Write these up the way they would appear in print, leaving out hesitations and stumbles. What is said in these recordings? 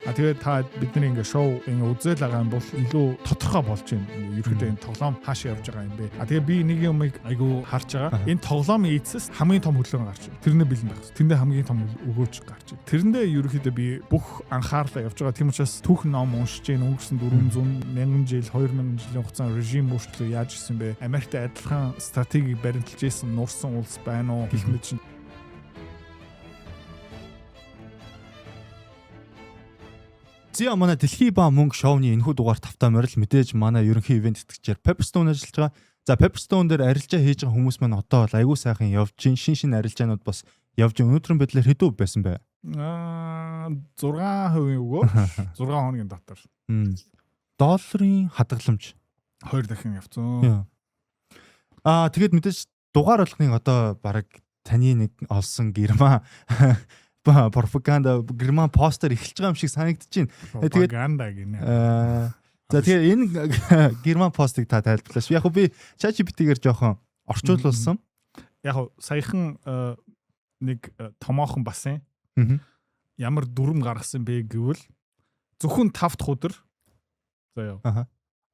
А тэгээд та бидний ингээ шоу ингээ үзэл байгаа юм бол илүү тодорхой болж байна. Ерөөдөө энэ тоглоом хаашаа явж байгаа юм бэ? А тэгээ би нэг юмыг айгүй харж байгаа. Энэ тоглоомын эцэс хамгийн том хөдөлгөөн гарч байна. Тэрнээ бэлэн байх. Тэрэндээ хамгийн том өгөөж гарч байна. Тэрэндээ ерөөхдөө би бүх анхаарлаа явж байгаа. Тийм учраас түүхэн ном уншиж байна. Өнгөрсөн 400 мянган жил, 2000 жилийн хугацаанд режим өөрчлөлөө яаж исэн бэ? Америкт адилхан стратегийг баримталж исэн нурсан улс байна уу гэх мэт чинь. Зя, манай Дэлхий ба мөнгө шоуны энэхүү дугаар тавтай морил мэдээж манай ерөнхий ивээн тэтгэгчээр Pepperstone ажиллаж байгаа. За, Pepperstone дээр арилжаа хийж байгаа хүмүүс маань одоо бол айгүй сайхан явж гин, шин шин арилжаанууд бас явж гин. Өнөөдрийн байдлаар хэдэн байсан бэ? Аа, 6% өгөө 6 хоногийн дотор. Долларын хадгаламж 2 дахин явцсан. Аа, тэгээд мэдээж дугаар болгоныг одоо бараг таны нэг олсон герман пропаганда, герман постэр эхэлж байгаа юм шиг санагдаж байна. Тэгээд пропаганда гинэ. За, тэгээ энэ герман постыг та тайлбарлаач. Яг би ChatGPT-гээр жоохон орчуулсан. Яг саяхан нэг томоохон басан ямар дүрм гаргасан бэ гэвэл зөвхөн 5 дахь өдөр заяа.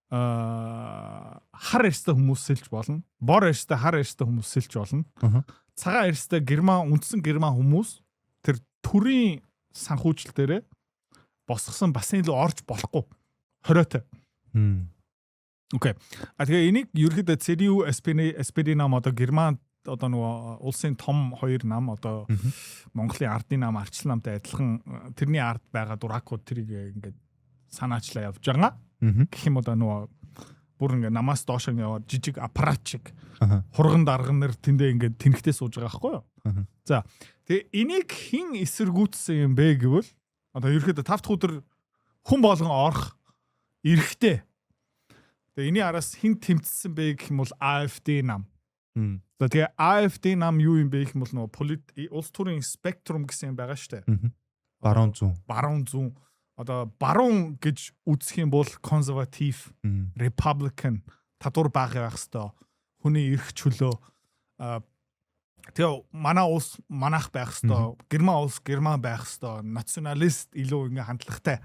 Аа, хар арьстай хүмүүс сэлж болно. Бор арьстай, хар арьстай хүмүүс сэлж болно. Цагаан арьстай герман, үндсэн герман хүмүүс тэр төрийн санхүүжилт дээрээ босгосон басны руу орж болохгүй. Хориотой. Окей. А тэгээ энийг ерөөхдөө CDU, SPD, SPD нам, одоо Герман одоо нөгөө улсын том хоёр нам, одоо Монголын ардын нам, арчлан намтай адилхан, тэрний ард байгаа дуракууд тэрийг ингээд санаачлаа явж байгаа. Гэх юм одоо нөгөө бүр ингээ намаас доош ингээ яваад жижиг аппаратчик хурган дарган нар тэндээ ингээд тэнхтээ сууж байгаа байхгүй юу? За, тэгээ энийг хэн эсэргүүцсэн юм бэ гэвэл одоо ерөөхдөө 5 дахь өдөр хүн болгон орох эрхтэй. Тэгээ энэний араас хэн тэмцсэн бэ гэх юм бол AFD нам. За, тэгээ AFD нам юу юм бэ гэх юм бол нөгөө улс төрийн спектрум гэсэн юм байгаа шүү дээ. Баруун зүүн. Баруун зүүн. Одоо баруун гэж үзэх юм бол консерватив, republican, татвар бага байх хэвээр, хүний эрх чөлөө, тэгээ манай улс манайх байх хэвээр, герман улс герман байх хэвээр, националист илүү ингээ хандлагатай.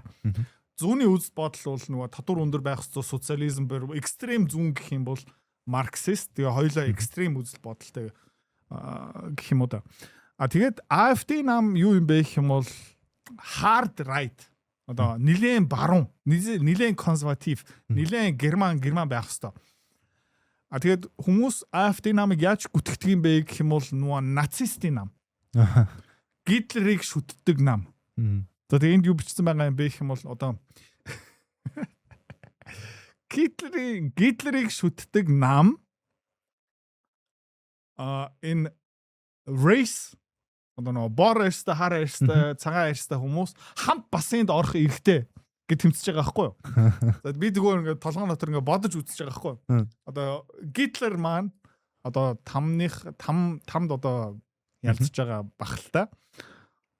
Зүүнний үзэл бодол бол нөгөө татвар өндөр байх хэвээр, социализм, экстрем зүүн гэх юм бол марксист, тэгээ хоёулаа экстрем үзэл бодолтой гэх юм уу да. А тэгээд AFD нам юу юм бэ гэх юм бол hard right, одоо нилээн баруун, нилээн консерватив, нилээн герман герман байх хэвээр. А тэгээд хүмүүс AFD намыг яаж гүтгэдэг юм бэ гэх юм бол нөгөө нацистын нам. Гитлерийг шүтдэг нам. За, тэгээд энд юу бичсэн байгаа юм бэ гэх юм бол одоо Гитлерийг шүтдэг нам энэ race, одоо нөгөө бор арьстай, хар арьстай, цагаан арьстай хүмүүс хамт бассейнд орох эрхтэй гэж тэмцэж байгаа байхгүй юу? За, би зүгээр ингээд толгойн дотор ингээд бодож үзэж байгаа байхгүй юу? Одоо Гитлер маань одоо тамных там тамд одоо ялцж байгаа бах л та.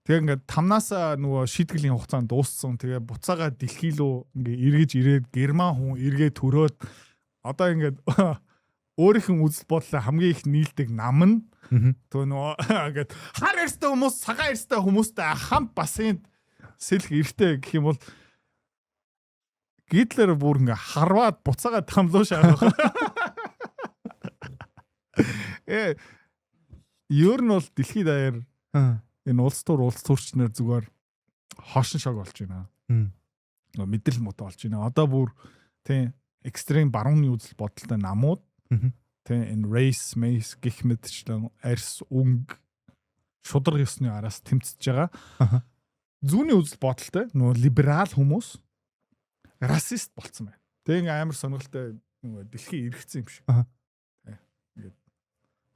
Тэгээ ингээд тамнаас нөгөө шийтгэлийн хугацаанд дууссан. Тэгээ буцаага дэлхий рүү ингээ эргэж ирээд герман хүн эргээ төрөөд одоо ингээд өөрийнх нь үзэл бодлоо хамгийн их нийлдэг нам нь тэгээ нөгөө ингээд хар арьстай хүмүүс цагаан арьстай хүмүүстэй хамт бассейнд сэлэх эрхтэй гэх юм бол Гитлер бүр ингээ харваад буцаага тамлуу шаах. Ер нь бол дэлхийд даяар энэ улс төр улс төрчнөр зүгээр хошин шог болж байна. Мэдрэл муутай болж байна. Одоо бүр тийм экстрем барууны үзэл бодолтой намууд, тийм энэ race mace гэх мэтчлэн арьс өнгө шударга ёсны араас тэмцэж байгаа. Зүүнний үзэл бодолтой нөгөө либерал хүмүүс расист болцсон байна. Тэгээ ингээ амар сонирхолтой нөгөө дэлхий эргэцсэн юм шиг. Ингээд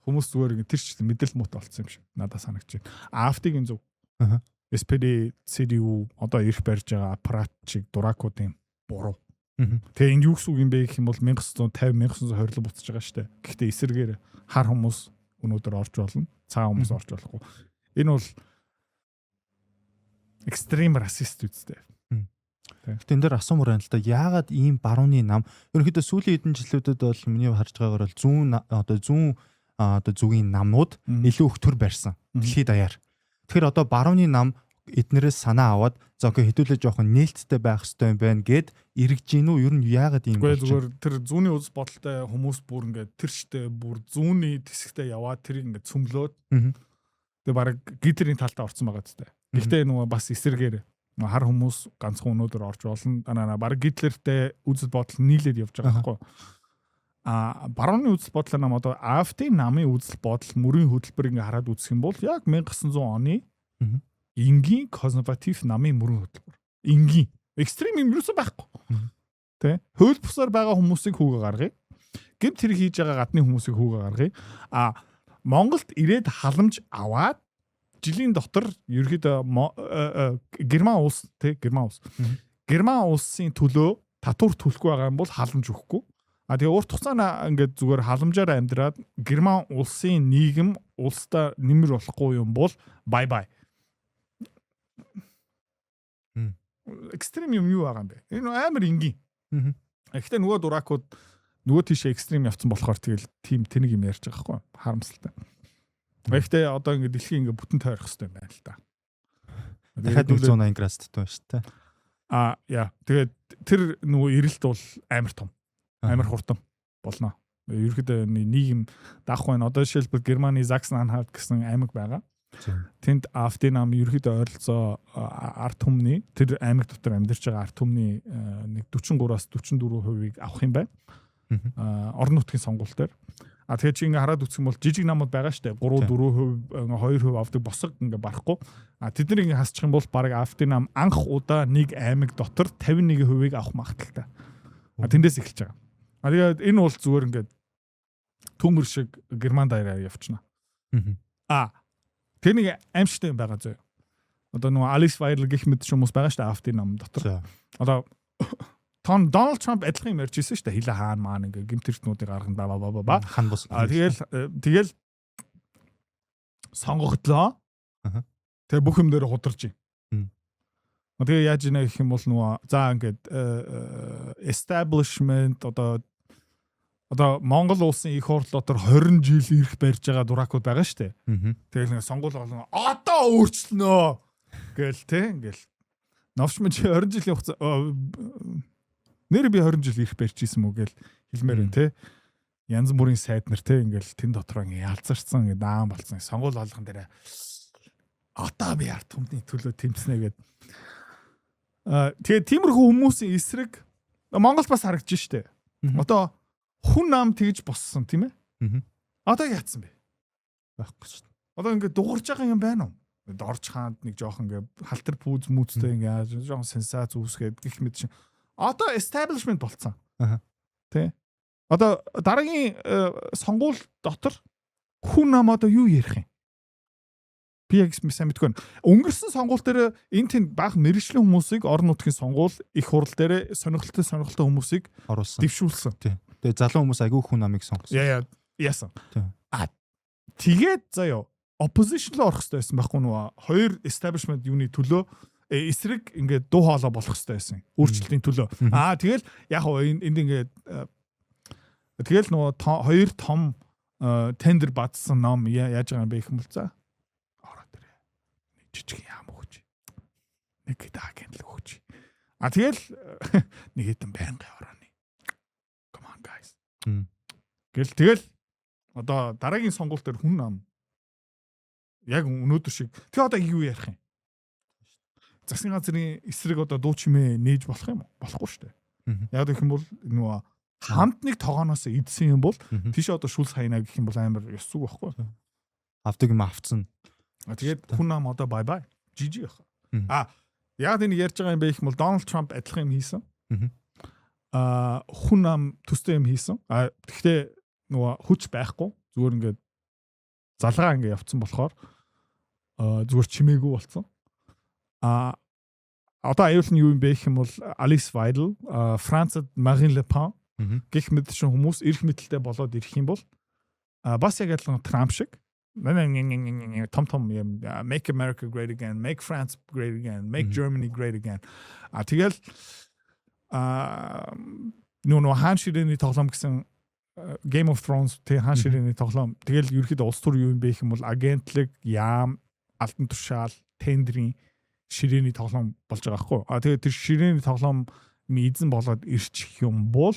хүмүүс зүгээр ингээ тэр ч мэдрэл муутай болцсон юм шиг надад санагдаж байна. AFD-гийн зөв. SPD, CDU одоо эрх барьж байгаа аппаратчик дуракуудын буруу. Тэгээ энэ юу гэсэн үг юм бэ гэх юм бол 1950 1920 руу буцаж байгаа шүү дээ. Гэхдээ эсэргээр хар хүмүүс өнөөдөр орж болно. Цагаан хүмүүс орж болохгүй. Энэ бол экстрем расист үстэй. Гэтэ энэ дээр асуумар байна л да. Яагаад ийм барууны нам ерөнхийдөө сүүлийн хэдэн жилүүдэд бол миний харж байгаагаар бол зүүн одоо зүүн одоо зүгийн намнууд илүү их төр барьсан дэлхийд даяар. Тэгэхээр одоо барууны нам Эднэрээс санаа аваад, за, okay, хэдүүлээ жоохон нээлттэй байх хэрэгтэй юм байна гэд эргэж гин үү? Ер нь яагаад ийм Үгүй, зүгээр тэр зүүнний үзэл бодолтой хүмүүс бүр ингээд тэр штэ бүр зүүнний тэсэгтээ яваад тэрийг ингээд цөмлөөд, тэгээ баг Гитлерийн талдаа орсон байгаа зү. Гэхдээ нөгөө бас эсрэгээр хар хүмүүс ганцхан өнөөдөр орж болно. Данаа баг Гитлертэй үзэл бодол нийлээд явж байгаа байхгүй. А барууны үзэл бодлоор нам, одоо AfD намын үзэл бодол, мөрийн хөтөлбөр ингээ хараад үзэх юм бол яг 1900 оны энгийн консерватив намын мөрийн хөтөлбөр. Энгийн. Extreme юм юусэн байхгүй. Тэ? Хууль бусаар байгаа хүмүүсийг хүүгээ гаргая. Гэмт хэрэг хийж байгаа гадны хүмүүсийг хүүгээ гаргая. А Монголд ирээд халамж аваад жилийн дотор ерөөхдөө Герман улс, тий, Герман улс. Герман улсын төлөө татвар төлөхгүй байгаа юм бол халамж өгөхгүй. А тэгээ урт хугацаанд ингээд зүгээр халамжаар амьдраад Герман улсын нийгэм улстай нэмэр болохгүй юм бол bye bye. Extreme юм юу байгаа юм бэ? Энэ амар энгийн. Гэхдээ нөгөө дуракууд нөгөө тийшээ extreme явцсан болохоор тэгэл тийм тэнэг юм ярьж байгаа байхгүй, харамсалтай. Гэхдээ одоо ингээд дэлхийн ингээд бүтэн тойрох хэрэгтэй юм байна л да. Дахиад 180 градус дутуу шүү дээ. А яа, тэгээд тэр нөгөө эрэлт бол амар том. Амар хурдан болно. Ерөнхийдөө нийгэм даах байна. Одоо жишээлбэл Германы Sachsen-Anhalt гэсэн аймаг байгаа. Тэнд AfD нам ерөнхийдөө ойролцоо ард түмний, тэр аймаг дотор амьдарч байгаа ард түмний нэг 43-аас 44%-ийг авах юм байна. Орон нутгийн сонгуул дээр. А тэгэхээр чи ингээ хараад үзэх юм бол жижиг намууд байгаа штэ, 3 4%, 2% авдаг, босго ингээ барахгүй. А тэд нар ингээ хасчих юм бол баг AfD нам анх удаа нэг аймаг дотор 51%-ийг авах магадлалтай. А тэндээс эхэлж байгаа. А тэгээд энэ бол зүгээр ингээд төмөр шиг Герман даяараа явчихна. А тэр нэг аимшигтай юм байгаа зөө. Одоо нөгөө Alice Weidel гэх мэт хүмүүс байгаа шүү дээ AfD нам дотор. Одоо тон Дональд Трамп адилхан юм ярьж ирсэн шүү дээ. Хилээ хаана маань ингээ гэмт хэрэгтнүүдийг гаргана, ба ба ба ба. Хан бус. А тэгэл тэгэл сонгогдлоо. Тэгээ бүх юм дээр худалж байна. Тэгээ яаж ийнэ гэх юм бол нөгөө за ингээд establishment, одоо Монгол улсын их хурл дотор 20 жил ирэх барьж байгаа дуракууд байгаа шүү дээ. Тэгэл нэг сонгуул болгоно одоо өөрчлөнөө гээл те, ингээл новш мэн чи 20 жилийн хугацаа нэр би 20 жил ирэх барьж исэн мүү гээл хэлмээр байна те. Янз бүрийн сайд нар те, ингээл тэн дотроо ингээ ялзарсан, ингээ даан болцсон, сонгуул болгон дээр одоо би ард түмний төлөө тэмцнэ гэд. Тэгээ тиймэрхүү хүмүүсийн эсрэг Монгол бас харагдаж штэ. Одоо хүн нам тэгж боссон, тийм ээ. Одоо яатсан бэ? Байхгүй шүү дээ. Одоо ингээ дуурж байгаа юм байна уу? Дорж хаанд нэг жоох ингээ халтар пүүз мүзтэй ингээ жоохон сенсац үүсгээд гэх мэт чинь. Одоо establishment болцсон. Тэ? Одоо дараагийн сонгуул дотор хүн нам одоо юу ярих юм? Би яг сайн мэдгүй байна. Өнгөрсөн сонгуул дээр энэ тэнд баах мэргэжлийн хүмүүсийг орон нутгийн сонгуул их хурал дээр сонирхолтой сонирхолтой хүмүүсийг оруулсан. Дэвшүүлсэн. Тий. Тэгээ залуу хүмүүс айгүй хүн намыг сонгосон. Яа яа яасан. А тэгээд заяо opposition руу орох хэрэгтэй байсан байхгүй нөгөө хоёр establishment юуны төлөө эсрэг ингээд дуу хоолой болох хэрэгтэй байсан. Өөрчлөлтийн төлөө. Аа тэгэл яг хоо энд ингээд тэгэл нөгөө хоёр том тендер бадсан ном яаж байгаа юм бэ гэх юм бол за ороод ирээ. Нэг жижиг яам өгч. Нэг хэд агент л өгч. А тэгэл нэг хэдэн байнгын орооны. Come on, guys. Гэл тэгэл одоо дараагийн сонгуул дээр хүн нам яг өнөөдөр шиг тэгээ одоо юу ярих юм? Засгийн газрын эсрэг одоо дуу чимээ нээж болох юм уу? Болохгүй шүү дээ. Яг гэх юм бол нөгөө хамт нэг тогооноос идсэн юм бол тийш одоо шүлс хайна гэх юм бол амар ёс зүг байхгүй. Авдаг юм авцсан. А тэгээд хүн нам одоо bye bye. GG яха. А яг энэ ярьж байгаа юм бэ гэх юм бол Дональд Трамп адилхан юм хийсэн. А хүн нам төстэй юм хийсэн. А гэхдээ нөгөө хүч байхгүй. Зүгээр ингээд залгаа ингээд явцсан болохоор зүгээр чимээгүй болцсон. А одоо аюул нь юу юм бэ гэх юм бол Alice Weidel, Францад Marine Le Pen гэх мэт шин хүмүүс эрх мэдэлтэй болоод ирэх юм бол бас яг адилхан Трамп шиг том том юм "Make America great again, make France great again, make Germany great again". А тэгэл нөө хаан ширээний тоглоом гэсэн, Game of Thrones тэг хаан ширээний тоглоом, тэгэл ерөөхдөө улс төр юу юм бэ гэх юм бол агентлаг, яам, албан тушаал, тендрийн Ширээний тоглоом болж байгаа байхгүй. А тэгээд тэр ширээний тоглоом эзэн болоод ирчих юм бол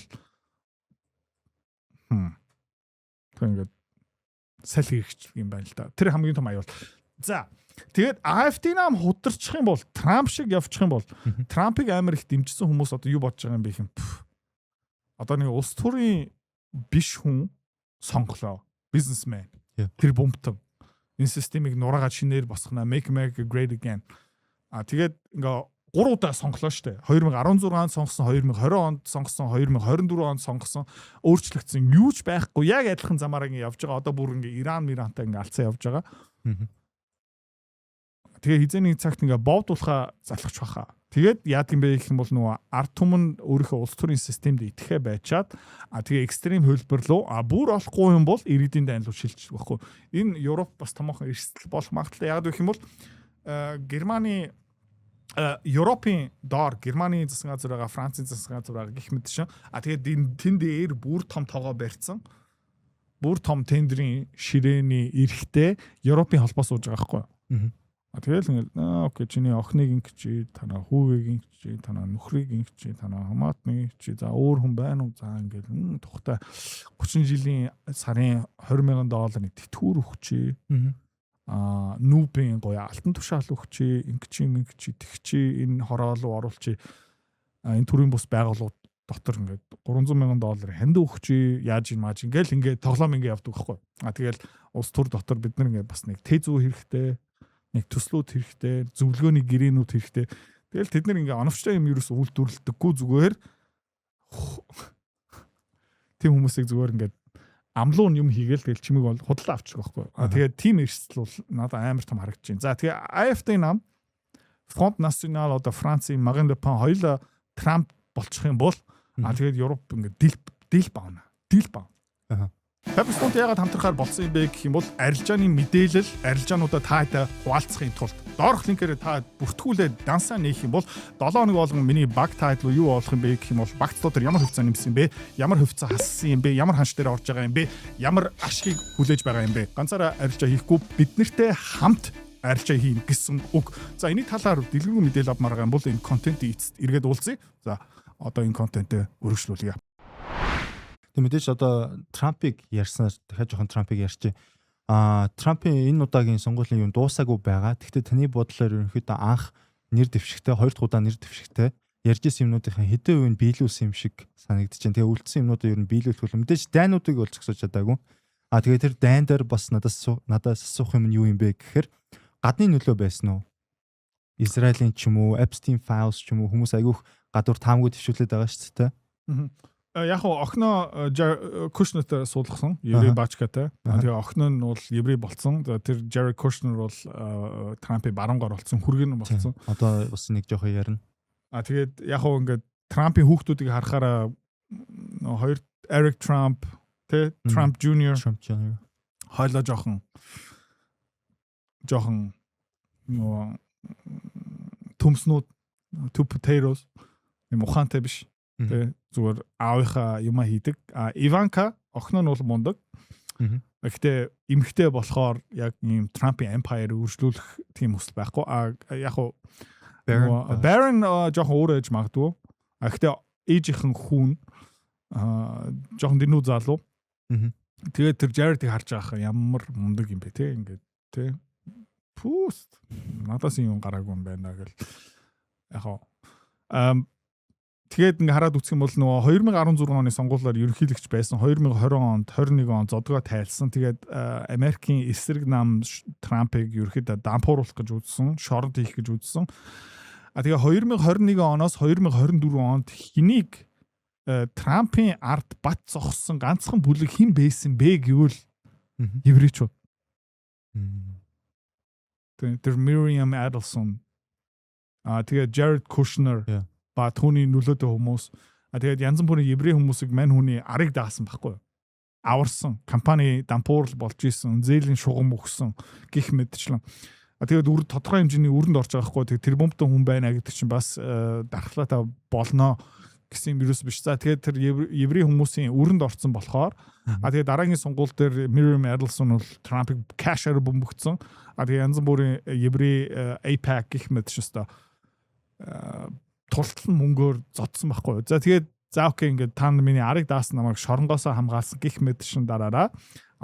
тэр ингээд салхи хэрэгч юм байна л да. Тэр хамгийн том аюул. За, тэгээд AFD нам хударчих юм бол, Трамп шиг явчих юм бол, Трампыг амар их дэмжсэн хүмүүс одоо юу бодож байгаа юм бэ гэх юм. Одоо нэг улс төрийн биш хүн сонголоо. Бизнесмен. Тэр бумтан. Энэ системийг нураагаад шинээр босгоно. Make America Great Again. А тэгээд ингээ гурван удаа сонголоо штэ. 2016 онд сонгосон, 2020 онд сонгосон, 2024 онд сонгосон. Өөрчлөгдсөн юу ч байхгүй. Яг адилхан замаараа ингээ явж байгаа. Одоо бүр ингээ Иран Мирантай ингээ алцаа явж байгаа. Тэгээ хэзээ нэг цагт ингээ бовдуулахаа залхаж баха. Тэгээд яадаг юм бэ гэх юм бол нөгөө ард түмэн өөрийнхөө улс төрийн системд итгэхэ байчаад, а тэгээ extreme хувилбар руу, а бүр олохгүй юм бол иргэдийн дайн руу шилжих байхгүй. Энэ Европ бас томоохон эрсдэл болох магадлалтай. Яг гэх юм бол Германы, Европын доор Германы засгийн газар байгаа, Францын засгийн газар байгаа гэх мэт шин. А тэгээд энэ тэн дээр бүр том тоогоо барьсан. Бүр том тендерийн ширээний эрхтэй Европын холбоо сууж байгаа байхгүй. А тэгэл ингээл okay, чиний охиныг ингэж, танаа хүүгийг ингэж, танаа нөхрийг ингэж, танаа хамаатныг ингэж, за өөр хүн байна уу? За ингээл тухтай 30 жилийн сарын 20 мянган долларын тэтгэвэр өгчээ. Аа, нүүбийн гоё алтан тушаал өгчээ, ингэж ингэж тэгчээ, энэ хороо руу оруулчээ. Энэ төрийн бус байгууллагууд дотор ингээд 300 мянган доллар хандив өгчээ, яаж юм мааж ингээл ингээд тоглоом ингээд явдаг байхгүй. А тэгэл улс төр дотор бид нар ингээд бас нэг тэ зүү хэрэгтэй, нэг төслүүд хэрэгтэй, зөвлөгөөний гэрээнүүд хэрэгтэй. Тэгэл тэд нар ингээ оновчтой юм ерөөс үйлдвэрлэдэггүй, зүгээр тийм хүмүүсийг зүгээр ингээд амлуу юм хийгээл тэгэл чимэг бол худалдаа авчих байхгүй. А тэгээд тийм эрсдэл бол надад амар том харагдаж байна. За, тэгээ AFD нам, Front National, одоо Францын Marine Le Pen хоёулаа Трамп болчих юм бол, а тэгээд Европ ингээд дил дил баавна. Дил баав. Pepperstone яагаад хамтрахаар болсон юм бэ гэх юм бол арилжааны мэдээлэл, арилжаануудаа та хэдэ хуваалцахын тулд доорх линкээр та бүртгүүлээд дансаа нээх юм бол 7 хоног болгон миний баг тайлбар юу болох юм бэ гэх юм бол багц дотор ямар хувьцаа нэмсэн бэ? Ямар хувьцаа хассан юм бэ? Ямар ханш дээр орж байгаа юм бэ? Ямар ашигыг хүлээж байгаа юм бэ? Ганцаараа арилжаа хийхгүй, бид нартэй хамт арилжаа хийнэ гэсэн үг. За, энэ талаар дэлгэрэнгүй мэдээлэл авмаар байгаа юм бол энэ контентын эцэст эргээд уулзъя. За, одоо энэ контентээ өргөжлүүлье. Тэг мэдээж одоо Трампыг ярьснаар дахиад жоохон Трампыг ярьчих. Аа, Трампын энэ удаагийн сонгуулийн юм дуусаагүй байгаа. Тэгэхдээ таны бодлоор ерөнхийдөө анх нэр дэвшигтэй, хоёр дахь удаа нэр дэвшигтэй ярьж исэн юмнуудынхаа хэдэн хувийг биелүүлсэн юм шиг санагдаж байна. Тэгээ үлдсэн юмнуудаа ер нь биелүүлэх бол мэдээж дайнуудыг бол зогсоож чадаагүй. Аа, тэгээ тэр дайн дээр бас надаас асуух юм нь юу юм бэ гэхээр гадны нөлөө байсан уу? Израилийн ч юм уу, Epstein files ч юм уу, хүмүүс айгүйх гадуур таамгүй төвшүүлээд байгаа шүү дээ. Яг хоо охиноо Kushner-тай суулгасан. Еврей баачкатай. Тэгээ охин нь бол еврей болцсон. Тэр Jared Kushner бол Трампын баруун гар болсон, хүргэн болцсон. Одоо бас нэг жоохон ярина. А тэгээд яг хоо ингээд Трампын хүүхдүүдийг харахаараа хоёр Eric Trump тэ, Trump Jr. Trump Jr. Хойлоо жоохон нөгөө төмснүүд, two potatoes, юм ухаантай биш. Тэ, зүгээр аавынхаа юмаа хийдэг. А Иванка охин нь бол мундаг. Гэхдээ эмэгтэй болохоор яг ийм Трампын empire үргэлжлүүлэх тийм хүсэл байхгүй. А яг хуу Barron жоохон өөр ээж магадгүй. А гэхдээ ээжийнхэн хүүн а жоохон дэнүү залуу. Тэгээд тэр Jared-ийг харж байгаа ямар мундаг юм бэ те, ингээд те. Пүүст надаас юм гараагүй юм байна гэл. Яг хоо тэгээд ингээ хараад үзэх юм бол нөгөө 2016 оны сонгуулиар ерөнхийлөгч байсан, 2020 онд, 21 онд зодгоо тайлсан. Тэгээд Америкийн эсрэг нам Трампыг ерөнхийдөө дампууруулах гэж үзсэн, шоронд хийх гэж үзсэн. А тэгээ 2021 оноос 2024 онд хэнийг Трампын ард бат зогссон ганцхан бүлэг хэн байсан бэ гэвэл еврейчүүд. Тэр Miriam Adelson, а тэгээ Jared Kushner ба түүний нөлөөтэй хүмүүс, а тэгээд янз бүрийн еврей хүмүүсийг мань хүний арыг даасан байхгүй юу? Аварсан, компани дампуурал болж исэн, зээлийн шугам өгсөн гих мэтчлэн. А тэгээд үр тодорхой хэмжээний үрэнд орж байгаа хгүй. Тэгээд тэр бомбтон хүн байна гэдэг чинь бас дархлаатай болно. Гэсэн юм ерөөс биш. За, тэгээд тэр еврей хүмүүсийн өрөнд орцсон болохоор тэгээд дараагийн сонгуул дээр Miriam Adelson бол Трампыг cash аар бөмбөгцсөн. Тэгээд янз бүрийн еврей AIPAC гэх мэт ч өстой тултал нь мөнгөөр зодсон байхгүй юу. За, тэгээд за, okay, ингээд та нар миний арыг даасан, намайг шоронгоосоо хамгаалсан гэх мэт шин дараараа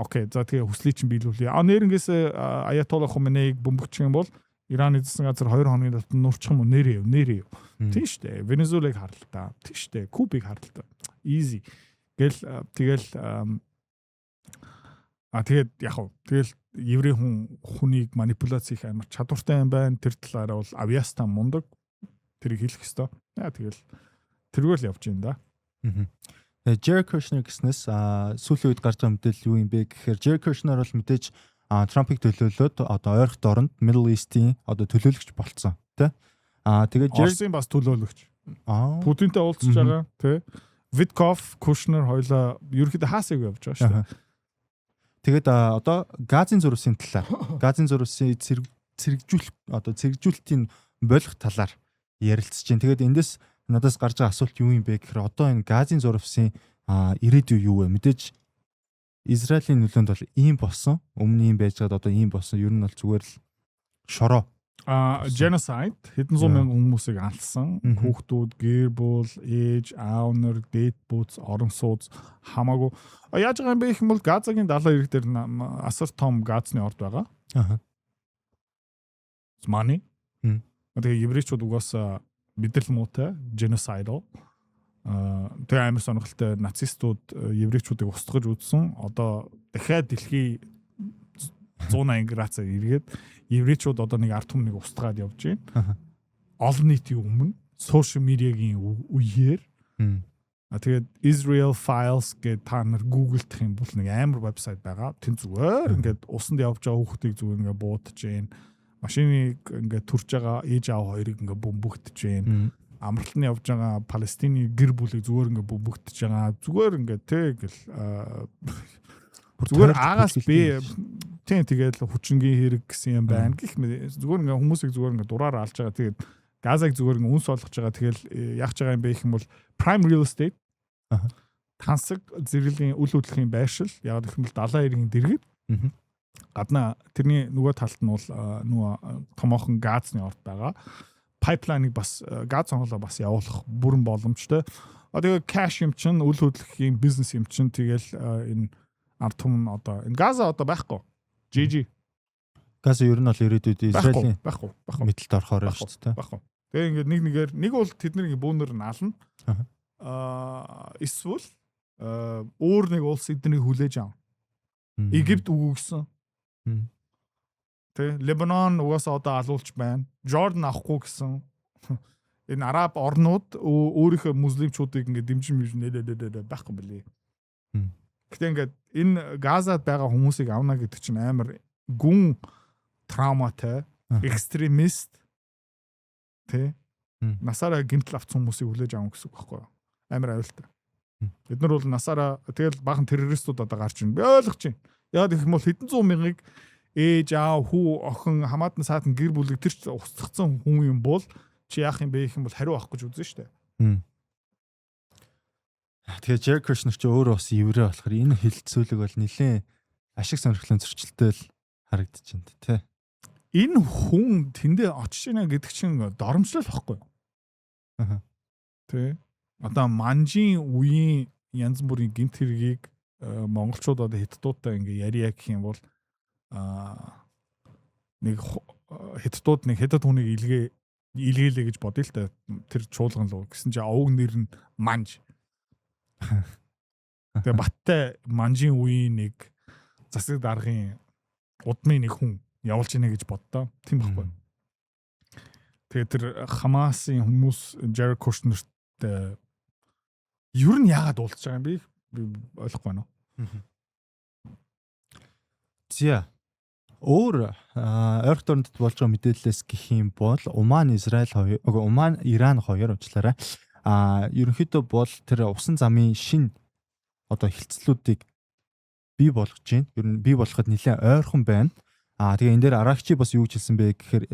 okay, за, тэгээ хүслийг чинь биелүүлье. Нэрнгээс Аятолла Хомейниг бөмбөгчих юм бол Иран эзэлсэн газар 2 хоногийн дотор нурчих юм уу, нэрээ юу, нэрээ юу. Тийм шүү дээ. Венесуэлыг харал та. Тийм шүү дээ. Кубыг харал та. Easy. Гэл тэгэл тэгээд яг хав тэгэл еврей хүн хүнийг манипуляц хийх амар чадвартай юм байна. Тэр талаараа бол Авьяастай мундаг. Тэрийг хэлэх ёстой. Яа, тэгэл тэргээр л явж байна да. Тэгээ Jared Kushner гэснээс сүүлийн үед гарч байгаа мэдээлэл юу юм бэ гэхээр Jared Kushner бол мэдээж Трампыг төлөөлөөд одоо ойрхот оронд Middle East-ийн одоо төлөөлөгч болцсон, тий. Тэгээд Оросын бас төлөөлөгч. Путинтэй уулзж байгаа, тий. Witkoff, Kushner хоёлаа ерөнхийдөө хаасыг явж байгаа шүү дээ. Тэгээд одоо газын зурвасын талаар, газын зурвасын цэрэгжүүлэх, одоо цэрэгжүүлэлтийн болох талаар ярилцж байна. Тэгээд эндээс надаас гарч байгаа асуулт юу юм бэ гэхээр одоо энэ газын зурвасын ирээдүй юу вэ? Мэдээж Израилийн нөлөөнд бол ийм болсон. Өмнө ийм байж байгаад одоо ийм болсон. Ер нь бол зүгээр л шороо. Genocide, хэдэн зуун мянган хүмүүсийг алсан. Хүүхдүүд, гэр бүл, ээж, аав нар, дээд бүц, орон сууц хамаагүй. Яаж байгаа юм бэ гэх юм бол Газагийн далайн эрэг дээр асар том газны орд байгаа. Money. Тэгээ еврейчүүд угаасаа мэдрэл муутай, genocidal. Тэгээ амар сонирхолтой, нацистууд еврейчүүдийг устгаж үзсэн. Одоо дахиад дэлхий 180 градусаар эргээд еврейчүүд одоо нэг ард түмнийг устгаад явж байна. Олон нийтийн өмнө social media-гийн үеэр. Тэгээд Israel Files гэдэг та нар Google-дах юм бол нэг амар вебсайт байгаа. Тэн зүгээр ингээд усанд явж байгаа хүүхдийг зүгээр ингээд буудаж гин. Машиныг ингээд төрж байгаа ээж аав хоёрыг ингээд бөмбөгдөж гин. Амралт нь явж байгаа Палестины гэр бүлийг зүгээр ингээд бөмбөгдөж байгаа. Зүгээр ингээд тэ гэл зүгээр А-гаас Б, тийм, тэгээд хүчингийн хэрэг гэсэн юм байна гэх мэт зүгээр ингээ хүмүүсийг зүгээр ингээ дураар алж байгаа. Тэгээд Газаг зүгээр ингээ үнс олгож байгаа. Тэгэл яах ч байгаа юм бэ гэх юм бол prime real estate, тансаг зэрэглэлийн үл хөдлөхийн байршил. Яг гэх юм бол далайн эргийн дэргэд гаднаа тэрний нөгөө талд нь бол нөгөө томоохон газны орд байгаа. Pipeline-ыг бас газ цонхолоо бас явуулах бүрэн боломжтой. Тэгээ cash юм чинь, үл хөдлөхийн бизнес юм чинь, тэгэл энэ ард түмэн одоо энэ Газа одоо байхгүй. GG. Газа ер нь бол ирээдүйд Израилийн байхгүй байхгүй мэдлэлд орохоор байна шүү дээ. Байхгүй. Тэгээ ингээд нэг нэгээр нэг бол тэдний бүүнэр нь ална. Эсвэл өөр нэг улс эднийг хүлээж авна. Египт үгүйгсэн. Тэ, Лебанон угаасаа одоо алуулж байна. Jordan авахгүй гэсэн. Энэ араб орнууд өөрийнхөө муслимчуудыг ингээд дэмжин нэ байхгүй бэлээ. Гэтэ ингээд энэ Газад байгаа хүмүүсийг авна гэдэг чинь амар гүн травматай, экстремист, тэ, насаараа гэмтэл авсан хүмүүсийг хүлээж авах гэсэн үг байхгүй юу? Амар аюултай. Бид нар бол насаараа тэгэл баахан террористууд одоо гарч ирнэ. Би ойлгож байна. Яг гэх юм бол хэдэн зуун мянгыг ээж аав, хүү, охин, хамаатан саатан, гэр бүлийг тэр ч устгацсан хүн юм бол чи яах юм бэ гэх юм бол хариу авах гэж үзэн штэ. Тэгээ Jared Kushner ч өөрөө бас еврей болохоор энэ хэлэлцүүлэг бол нэлээд ашиг сонирхлын зөрчилтэй л харагдаж байна, тий. Энэ хүн тэндээ очиж байна гэдэг чинь доромжлол байхгүй юу? Тэ. Одоо манжийн үеийн янз бүрийн гэмт хэргийг монголчууд одоо хятадуудтай ингээ ярья гэх юм бол нэг хятадууд нэг хятад хүнийг илгээлээ гэж бодъё л та, тэр чуулган руу гэсэн чи овг нэр нь манж. Тэгээ Баттай манжийн үеийн нэг засаг даргын удмын нэг хүн явуулж ийнэ гэж боддоо. Тийм байхгүй. Тэгээ тэр Хамасын хүмүүс Jared Kushner-тэй ер нь яагаад уулзж байгаа юм бэ? Би ойлгохгүй байна уу? За. Өөр ойрхон дорнодод болж байгаа мэдээллээс гэх юм бол Уман Израиль хоёр, үгүй, Уман Иран хоёр, уучлаарай. Ерөнхийдөө бол тэр усан замын шин одоо хэлцлүүдийг бий болгож байна. Ер нь бий болгоход нэлээд ойрхон байна. Тэгээ энэ дээр Аракчи бас юу гэж хэлсэн бэ гэхээр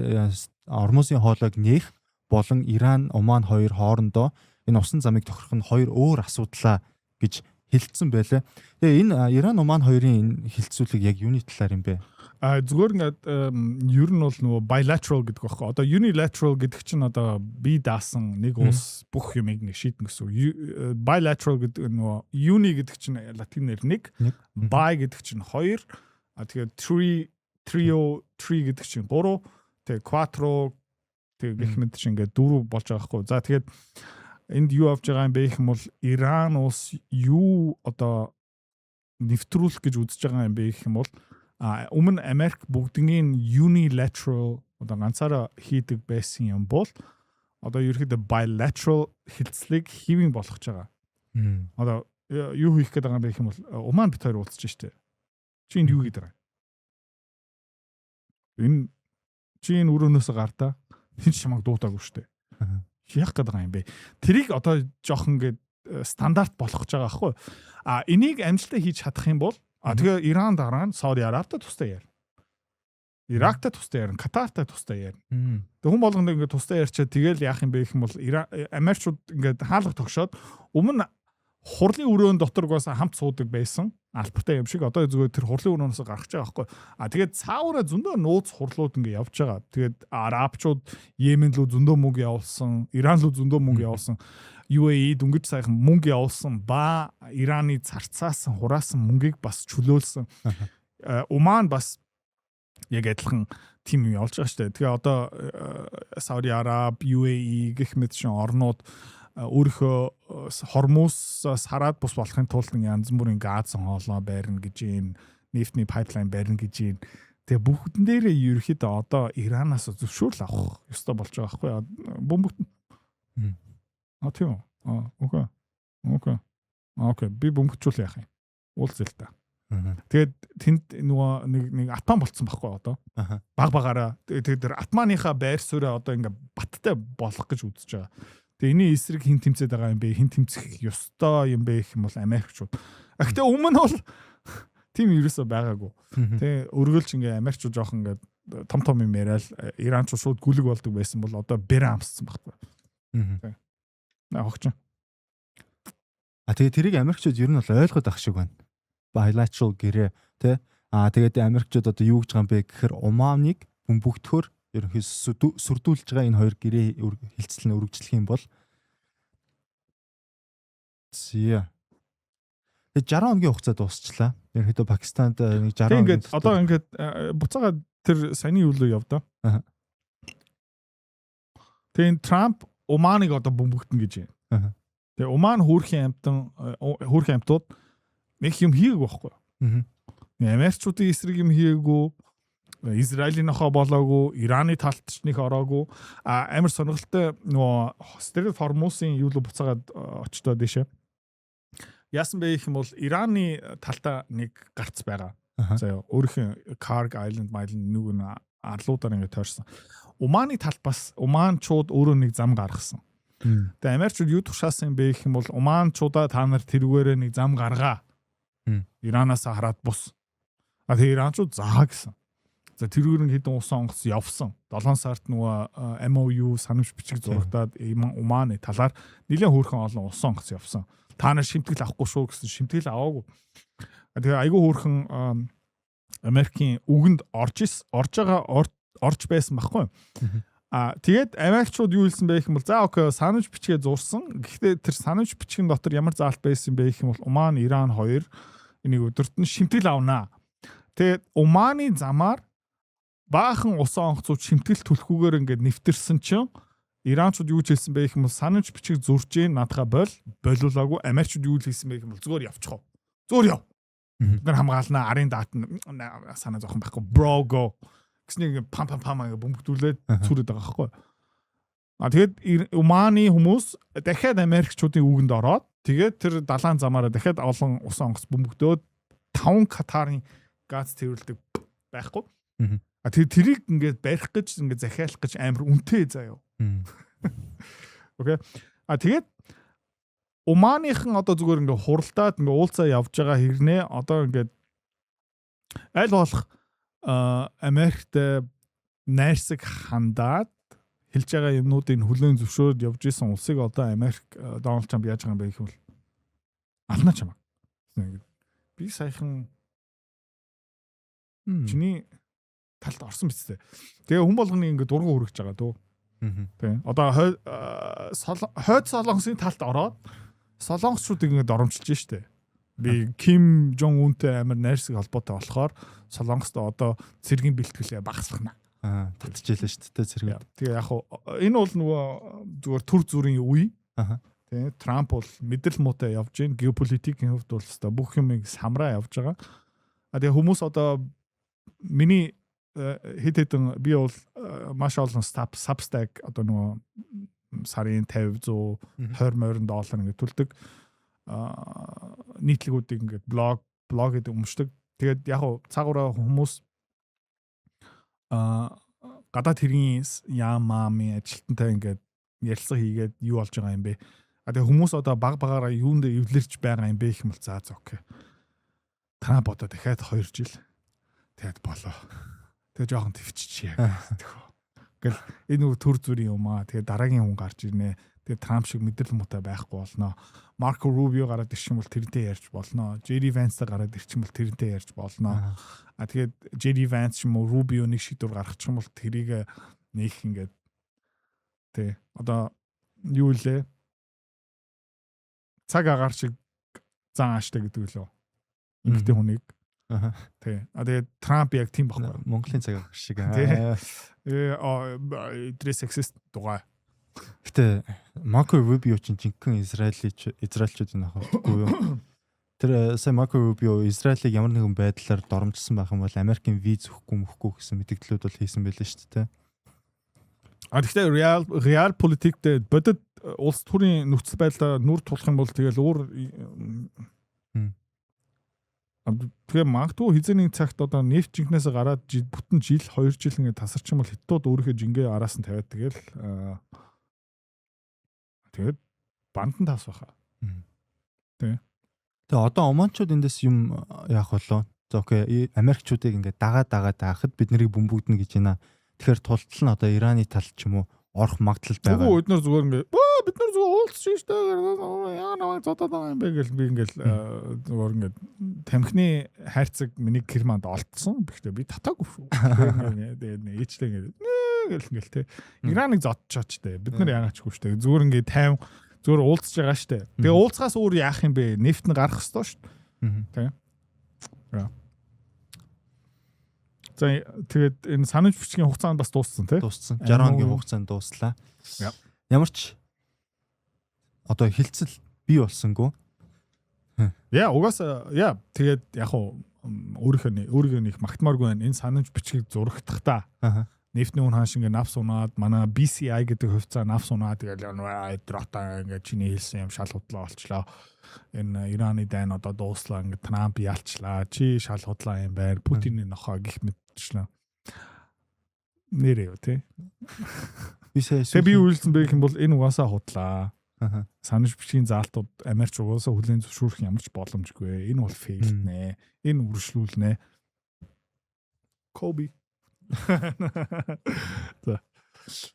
Ормузын хоолойг нээх болон Иран, Уман хоёр хоорондоо Энэ усан замыг тохирох нь хоёр өөр асуудлаа гэж хэлсэн байлаа. Тэгээ энэ Иран, Оман хоёрын энэ хэлцүүлэг яг юуны талаар юм бэ? А, зүгээр ингээд ер нь бол нөгөө bilateral гэдэг байхгүй. Одоо unilateral гэдэг чинь одоо бие даасан нэг улс бүх юмыг нэг шийднэ гэсэн үг. Bilateral гэдэг, нөгөө uni гэдэг чинь латинээр нэг, bi гэдэг чинь хоёр, а тэгээд tri, trio, tri гэдэг чинь гурав, тэгээд quattro, тэгээд гэх мэт чинь ингээд дөрөв болж байгаа байхгүй. За, тэгээд энд юу авч байгаа юм бэ гэх юм бол Иран улс юу одоо нэвтрүүлэх гэж үзэж байгаа юм бэ гэх юм бол өмнө Америк бүгднийг unilateral, одоо ганцаараа хийдэг байсан юм бол одоо ерөөхдөө bilateral хэлцлийг хэвийн болгож байгаа. Одоо юу хийх гээд байгаа юм бэ гэх юм бол Оман бид хоёр уулзж штэ. Чи энд юу хийгээд байгаа юм? Энэ чи энэ өрөөнөөс гар та. Хэн ч чамайг дуудаагүй штэ. Яах гээд байгаа юм бэ? Тэрийг одоо жоохон ингээд стандарт болгож байгаа байхгүй. А энийг амжилттай хийж чадах юм бол тэгээ Иран дараа нь Сауди Арабтай тустай ярина. Ирактай тустай ярина, Катартай тустай ярина. Тэгээ хүн болгоно ингээд тустай ярьчаа, тэгэл яах юм бэ гэх юм бол Америкчууд ингээд хаалга тогшоод, өмнө хурлын өрөөн дотор бас хамт суудаг байсан албатай юм шиг одоо зүгээр тэр хурлын өрөөнөөс гарч байгаа байхгүй. А тэгээд цаавараа зөндөө нууц хурлууд ингээ явж байгаа. Тэгээд арабчууд Йемен рүү зөндөө мөнгө явуулсан, Иран руу зөндөө мөнгө явуулсан. UAE дөнгөж саяхан мөнгө явуулсан ба Ираны царцаасан, хураасан мөнгийг бас чөлөөлсөн. Оман бас яг адилхан тийм юм явуулж байгаа шүү дээ. Тэгээ одоо Сауди Араб, UAE гэх мэт шин орнууд өөрийнхөө Хормуз сараад бус болохын тулд янз бүрийн газ хоолой байрна гэж юм, нефтний pipeline барина гэж юм. Тэгээ бүгдэн дээрээ ерөөхдөө одоо Иранаас зөвшөөрөл авах ёстой болж байгаа байхгүй юу? Бөмбөгт. А, тийм үү? А, okay. Okay. Okay, би бөмбөгчүүл яах юм? Уулзъя л та. Тэгээд тэнд нөгөө нэг атман болцсон байхгүй одоо. Баг багаараа тэгээд тэр атманыхаа байр сууриа одоо ингээ баттай болох гэж үзэж байгаа. Тэгээ энэний эсрэг хэн тэмцээд байгаа юм бэ? Хэн тэмцэх ёстой юм бэ гэх юм бол Америкчууд. А гэтээ өмнө нь бол тийм ерөөсөө байгаагүй. Тэгээ өргөлж ингээ Америкчууд жоохон ингээ том том юм яриад Иранчууд шууд гүлэг болдог байсан бол одоо бэрэ амссан байхгүй. Тэг. Наа хогч. А, тэгээ тэрийг Америкчууд ер нь бол ойлгоод ах шиг байна. Bilateral гэрээ тий. А, тэгээд Америкчууд одоо юу гэж байгаа юм бэ гэхээр Оманыг бөмбөгдөхөөр ерөнхийдөө сүрдүүлж байгаа энэ хоёр гэрээ хэлцэл нь өргөжлөх юм бол. Зя. Тэгээ 60 хоногийн хугацаа дуусчлаа. Ерөнхийдөө Пакистанд нэг 60 хоногийн ингээд одоо ингээд буцаага тэр саяны юу руу яв да. Тэгээ Трамп Оманыг одоо бөмбөгдөн гэж байна. Тэгээ Оман хөөрхийн амьтан, хөөрхийн амьтууд нэг юм хийгээгүй байхгүй. Америкчуудын эсрэг юм хийгээгүй, Израилийн нохоо болоогүй, Ираны талд ч нэг ороогүй. А, амар сонирхолтой, нөгөө Strait Hormuz-ын юу л буцаагаад очтоо дэшээ. Яасан бэ гэх юм бол Ираны талдаа нэг гарц байгаа. За яа, өөрийнх нь Karg Island, Island нэг нь арлуудаар ингээд тойрсон. Оманы талд бас Оманчууд өөрөө нэг зам гаргасан. Тэгээ Америкчууд юу тушаасан юм бэ гэх юм бол Оманчуудаа та нар тэрүүгээрээ нэг зам гаргаа. Иранаас хараад бус. А, тэгээ Иранчууд заа гэсэн. За, тэрүүгээр нь хэдэн усан онгоц явсан. 7 сард нөгөө MOU санамж бичиг зурагдаад Оманы талаар нэлээд хөөрхөн олон усан онгоц явсан. Та нар шимтгэл авахгүй шүү гэсэн, шимтгэл аваагүй. Тэгээ айгүй хөөрхөн Америкийн үгэнд орж байгаа, орж байсан байхгүй. А, тэгээд Америкчууд юу хэлсэн бэ гэх юм бол за okay, санамж бичгээ зурсан. Гэхдээ тэр санамж бичгэн дотор ямар заалт байсан бэ гэх юм бол Оман, Иран хоёр энийг өдөрт нь шимтгэл авнаа. Тэгээд Оманы замаар баахан усан онгоцууд шимтгэл төлөхгүйгээр ингээд нэвтэрсэн чинь Иранчууд юу ч хэлсэн бэ гэх юм бол санамж бичиг зурж гин наадхаа бол болиулаагүй. Америкчууд юу л хэлсэн бэ гэх юм бол зүгээр явчих. Зүгээр яв. Бид нар хамгаалнаа, арын даатна, санаа зовхон байхгүй, bro, go гэснийг пам пам пам ингээ бөмбөгдүүлээд цүрээд байгаа байхгүй. А, тэгээд Оманы хүмүүс дахиад Америкчуудын үгэнд ороод, тэгээд тэр далайн замаараа дахиад олон усан онгоц бөмбөгдөөд 5 Катарын газ цэвэрлдэг байхгүй. А, тэгээд тэрийг ингээд барих гэж, ингээд захиалах гэж амар үнэтэй заяа. Okay. А, тэгээд Оманыхан одоо зүгээр ингээ хуралдаад ингээ уулзаа явж байгаа хэрнээ одоо ингээд аль болох Америкт найрсаг хандаад Хэлж байгаа юмнуудыг хүлээн зөвшөөрөд явж исэн улсыг одоо Америк, Дональд Трамп яаж байгаа юм бэ гэх юм бол ална чамаа. Ингээд би саяхан чиний талд орсон биз дээ. Тэгээ хүн болгоны ингээд дургу хүрэж байгаа дөө. Тий. Одоо хойд Солонгосын талд ороод солонгосчуудыг ингээд доромжилж штэ. Би Ким Жон Үнтэй амар найрсаг холбоотой болохоор Солонгост одоо цэргийн бэлтгэлээ багасгана. Аа, татчихлаа шүү дээ цэрэг. Тэгээ яг хуу энэ бол нөгөө зүгээр төр зүрийн үе. Тий. Трамп бол мэдрэл муутай явж гин, геополитикийн хувьд бол өстой бүх юмыг самраа явж байгаа. А тэгээ хүмүүс одоо миний хэд хэдэн, би бол маш олон Substack, одоо нөгөө сарын 50, 100, 20 морин доллар ингээд төлдөг нийтлэгүүдийг ингээд блог гэдэг өмшдөг. Тэгээд яг уу цаагаараа хүмүүс гадаад хэргийн яам маамын ажилтнтай ингээд ярилцлага хийгээд юу болж байгаа юм бэ? А тэгээ хүмүүс одоо баг багаараа юунд эвлэрч байгаа юм бэ гэх юм бол за okay. Трамп одоо дахиад 2 жил, тэгээд болоо. Тэгээ жоохон төвччихье гэх. Гэл энэ нөгөө төр зүрийн юм аа. Тэгээ дараагийн хүн гарч ирнэ. Тэгээ Трамп шиг мэдрэл муутай байхгүй болно. Марко Рубио гараад ирчих юм бол тэрнтэй ярьж болно. JD Vance гараад ирчих юм бол тэрнтэй ярьж болно. А тэгээд JD Vance ч юм уу, Рубио нэг шийдвэр гаргачих юм бол тэрийг нэг ингээд, тий, одоо юу лээ, цаг агаар шиг зан ааштай гэдэг лөө. Ингэтэй хүнийг. Тий. А тэгээд Трамп яг тийм байхгүй. Монголын цаг агаар шиг. Тий. Э эдрээ sexist дугай. Гэтэ Марко Рубио чинь жинхэнэ Израилич, Израильчуудын нөхөхгүй юу? Тэр сая Марко Рубио Израилийг ямар нэгэн байдлаар доромжилсан байх юм бол Америкийн виз өгөхгүй мөхгүй гэсэн мэдээллүүд бол хийсэн байлээ шүү дээ. А гэхдээ real политиктэй бодит улс төрийн нөхцөл байдлаа нүр тулах юм бол тэгэл өөр. Тэгээ магадгүй хизээний цагт одоо нефть жинхнээсээ гараад бүтэн жил, 2 жил ингээд тасарч юм бол хятадууд өөрийнхөө жингээ араас нь тавиад тэгэл тэгээд бандан тас баха. Тий. Тэгээ одоо Оманчууд эндээс юм яах болоо? За okay, Америкчуудыг ингээд дагаа дагаа даахад бид нарыг бөмбөгдөнө гэж байна. Тэгэхээр тултал нь одоо Ираны талд ч юм уу орох магадлал байгаа. Үгүй, бид нар зүгээр ингээд бид нар зүгээр уулзсан шүү дээ. Яа, намайг зодоод байгаа юм бэ гэл би ингээд зүгээр ингээд тамхины хайрцаг миний керманд олдсон. Гэхдээ би татаагүй шүү. Тэгээд ээжтэй ингээд гэл ингээл те. Ираныг зодчооч те. Бид нар яагаачгүй шүү дээ. Зүгээр ингээд 50 зүгээр уулзж байгаа шүү дээ. Тэгээ уулзахаас өөр яах юм бэ? Нефт нь гарах ёстой шүү дээ. Тэ. За, тэгээд энэ санамж бичгийн хугацаанд бас дууссан тий. Дууссан. 60 хоногийн хугацаанд дууслаа. Ямар ч одоо хилцэл бий болсонгүй. Яа, угаасаа яа, тэгээд яг уу өөрийнхөө нэг магтмааргүй байна. Энэ санамж бичгийг зурагдахдаа нефтний үн ханш ингээ навс унаад, манай BCI гэдэг хувьцаа навс унаад, тэгэл дрота ингээ чиний хэлсэн юм шал худлаа болчлоо. Энэ Ираны дайн одоо дууслаа, ингээ Трамп ялчлаа. Чи шал худлаа юм байна. Путиний нохоо гих мэтчлээ. Нэрээ юу тий. Би сая Тэгээ би юу хэлсэн бэ гэх юм бол энэ угаасаа худлаа. Санаж бичгийн заалтууд Америкч угаасаа хүлээн зөвшөөрөх ямар ч боломжгүй. Энэ бол fail нэ. Энэ үргэлжлүүлнэ. Kobe. За.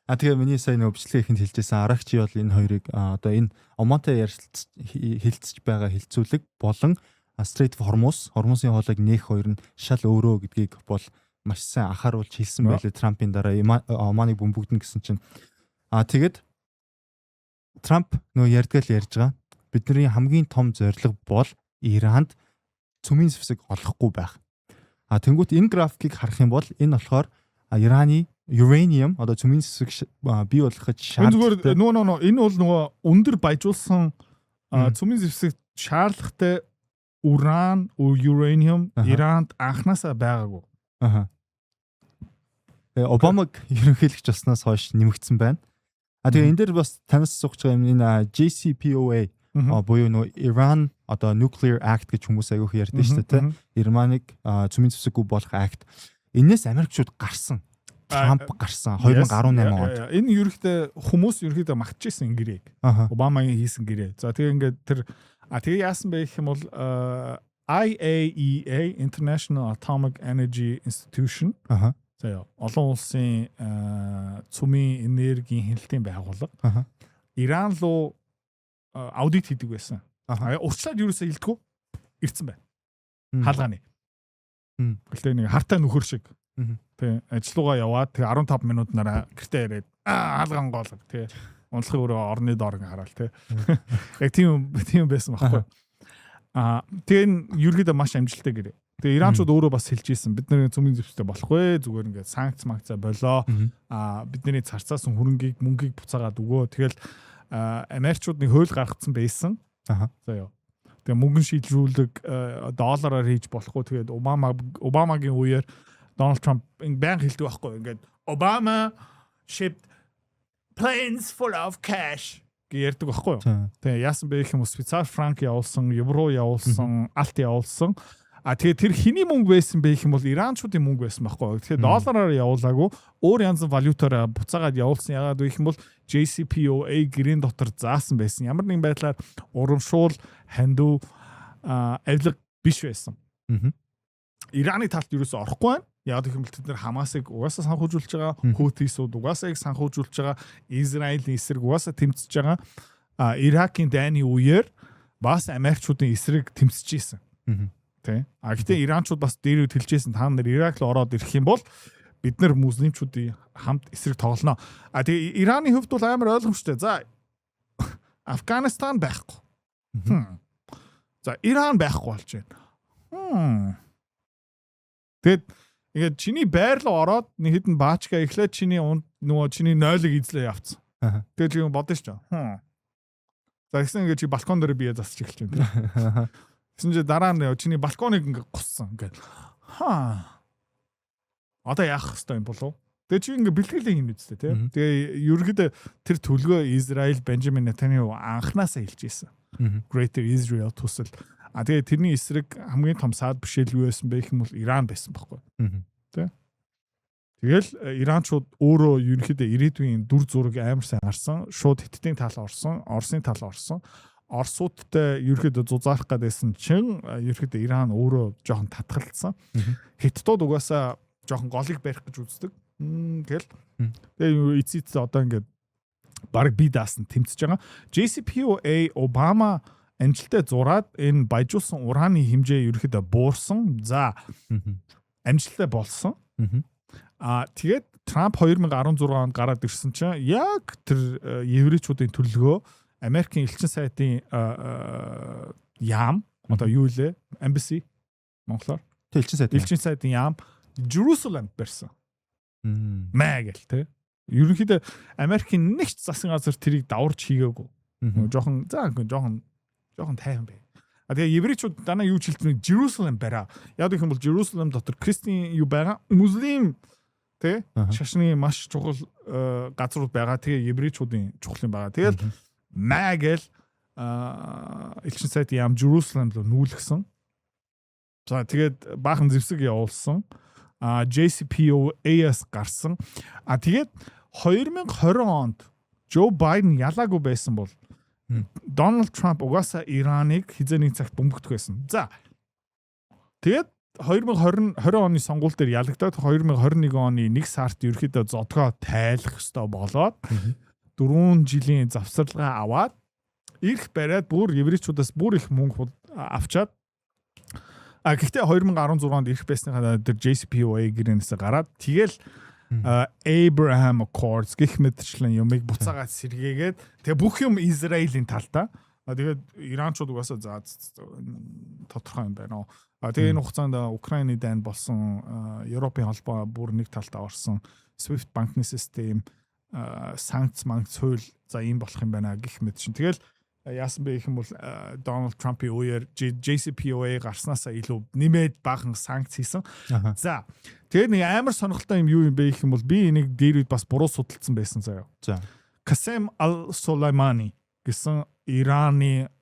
А тэгээ миний сая нөгөө бичлэг ихэнд хэлжсэн Аракчи бол энэ хоёрыг одоо энэ Омантай ярилцж хилцэж байгаа хилцүүлэг болон Strait of Hormuz, Хормузын хоолойг нээх хоёр нь шал өөрөө гэдгийг бол маш сайн анхааруулж хэлсэн байлээ Трампын дараа Оманыг бөмбөгдөн гэсэн чинь. А тэгэд Трамп нөгөө ярьдгаал ярьж байгаа. Бидний хамгийн том зорилго бол Иранд цөмийн зэвсэг олохгүй байх. А тэнгуут энэ графикийг харах юм бол энэ болохоор Ираны uranium, одоо цөмийн зэвсэг бий болгоход Энэ зүгээр нөгөө энэ бол нөгөө өндөр баяжуулсан цөмийн зэвсэг шаардлагатай уран, uranium Иранд анханасаа байгаагүй. Аха. Обамаг ерөнхийлөгч болсноос хойш нэмэгдсэн байна. А тэгээ энэ дээр бас танаас асуух гэж байгаа юм, энэ JCPOA буюу нөгөө Iran одоо Nuclear Act гэж хүмүүс айгүйх ярьдэн шүү дээ, тэ. Ираныг цөмийн зэвсэггүй болох act. Энээс Америкчууд гарсан. Трамп гарсан 2018 онд. Энэ ерөнхийдөө хүмүүс ерөнхийдөө магтчихсан гэрээг. Обамагийн хийсэн гэрээ. За, тэгээ ингээд тэр тэгээ яасан бэ гэх юм бол IAEA, International Atomic Energy Institution. За яа. Олон улсын цөмийн энергийн хяналтын байгууллага Иран руу аудит хийдэг байсан. Урьдчилаад юусоо хилдэггүй ирцэн байна. Хаалганы. Гэлээ нэг хартай нөхөр шиг. Тэ, ажил руугаа яваад, тэгээ 15 минут нараа гэртээ ирээд хаалган гоолго, тэ, унтлахын өрөө орны доор ингээ хараал, тэ. Яг тийм байсан байхгүй. Тэгээ ерөөдөө маш амжилттай гэрээ. Тэгээ Иранчууд өөрөө бас хэлж ийсэн. Бид нарын цөмийн зэвстэй болохгүй, зүгээр ингээд санкц магцаа болоо. Бидний царцаасан хөрөнгийг, мөнгийг буцаагаад өгөө. Тэгэл Америкчууд нэг хууль гаргацсан байсан. За ёо. Тэгээ мөнгөн шилжүүлэг доллараар хийж болохгүй. Тэгээд Обамагийн үеэр Дональд Трамп байнга хэлдэг байхгүй. Ингээд "Obama shipped planes full of cash" гэж ярьдаг байхгүй юу? Тэгээ яасан бэ гэх юм уу, Швейцар франк явуулсан, евро явуулсан, алт явуулсан. А тэгээ тэр хэний мөнгө байсан бэ гэх юм бол иранчуудын мөнгө байсан байхгүй юу? Тэгэхээр доллараар явуулаагүй, өөр янзын валютаараа буцаагаад явуулсан. Яагаад вэ гэх юм бол JCPOA гэрийн дотор заасан байсан. Ямар нэгэн байдлаар урамшуул, хандив, авилга биш байсан. Ираны талд юусоо орохгүй байна. Яг гэх юм бол тэд нар Хамасыг угаасаа санхүүжүүлж байгаа, Хутисууд угаасаа их санхүүжүүлж байгаа, Израилийн эсрэг угаасаа тэмцэж байгаа. А Иракийн дайны үеэр бас Америкчуудын эсрэг тэмцэж исэн. Тэ. А гэтээ Иранчууд бас дээр үед хэлжсэн, та нар Ирак руу ороод ирэх юм бол бид нар муслимчуудын хамт эсрэг тоглоно. А тэгээ Ираны хувьд бол амар ойлгомжтой. За, Афганистан байхгүй. За, Иран байхгүй болж байна. Тэгээд ингээд чиний байр руу ороод нэг хэдэн баачка эхлээд чиний нөгөө чиний нойлыг эзлээ явцсан. Тэгээд чи бодно шүү дээ. За, тэгсэн ингээд чи балкон дээр бие засч эхэлж байна. Тэгсэн чи дараа нь чиний балконыг ингээд гуссан. Ингээд хаа. Одоо яах хэвээр юм болов? Тэгээ чи ингээд бэлтгэлийн юм үстэй, тий. Тэгээ ерөөдөө тэр төлгөө Израиль, Бенжамин Нетаньяху анханасаа хэлж ирсэн. Greater Israel төсөл. А тэгээ тэрний эсрэг хамгийн том саад бишээлгүй байсан бэ гэх юм бол Иран байсан байхгүй. Тэ. Тэгэл Иранчууд өөрөө ерөнхийдөө ирээдүйн дүр зураг амар сайн харсан. Шууд Хятадын тал орсон, Оросын тал орсон. Оросуудтай ерөнхийдөө зузаалах гэдээсэн чинь ерөнхийдөө Иран өөрөө жоохон татгалцсан. Хятадууд угаасаа жоохон голыг барих гэж үздэг. Тэгэл тэгээ эц эц одоо ингээд баг би даасан тэмцэж байгаа. JCPOA Обама амжилттай зураад энэ баяжуулсан ураны хэмжээ ерөнхийдөө буурсан. За, амжилттай болсон. Аа, тэгээд Трамп 2016 онд гараад ирсэн чинь яг тэр еврейчүүдийн төлөлгөө Америкийн элчин сайдын яам, одоо юу лээ? Embassy монголоор. Тэг, элчин сайд. Элчин сайдын яам Jerusalem барьсан. Маа гэл те. Ерөнхийдөө Америкийн нэг ч засгийн газар тэрийг даварч хийгээгүй. Жохон за жохон жохон тайван бай. А тэгээ еврейчүүд данаа юу ч хэлдэг, Jerusalem бариа. Яг гэх юм бол Jerusalem дотор христийн юу байгаа? Муслим, тэ, шашны маш чухал газрууд байгаа. Тэгээ еврейчүүдийн чухал юм байгаа. Тэгэл маа гэл элчин сайд яам Jerusalem руу нүүлгсэн. За, тэгээд баахан зэвсэг явуулсан. А JCPOA-с гарсан. А тэгээд 2020 онд Жо Байден ялаагүй байсан бол Дональд Трамп угаасаа Ираныг хэзээ нэг цагт бөмбөгдөх байсан. За. Тэгээд 2020 20 оны сонгуул дээр ялагдаад 2021 оны 1 сард ерөөхдөө зодгоо тайлах ёстой болоод 4 жилийн завсарлагаа аваад эрх бариад бүр еврейчүүдээс бүр их мөнгө авчаад. А гэхдээ 2016 онд ирэх байсныхаа тэр JCPOA гэрээнээс гараад тэгэл Abraham Accords гэх мэтчлэн юмыг буцаагаад сэргээгээд, тэгээ бүх юм Израилийн талдаа. Тэгээд Иранчууд угаасаа за тодорхой юм байна. А тэгээ энэ хугацаанд Украины дайн болсон, Европын холбоо бүр нэг талдаа орсон, SWIFT банкны систем, санкц манкц хууль, за ийм болох юм байна гэх мэт чинь. Тэгэл яасан бэ гэх юм бол Дональд Трампын үеэр JCPOA гарснаасаа илүү нэмээд баахан санкц хийсэн. За, тэгээд нэг амар сонирхолтой юм юу юм бэ гэх юм бол би энийг дээр үед бас буруу судалсан байсан заяа. За. Касем Ал Сулеймани гэсэн Ираны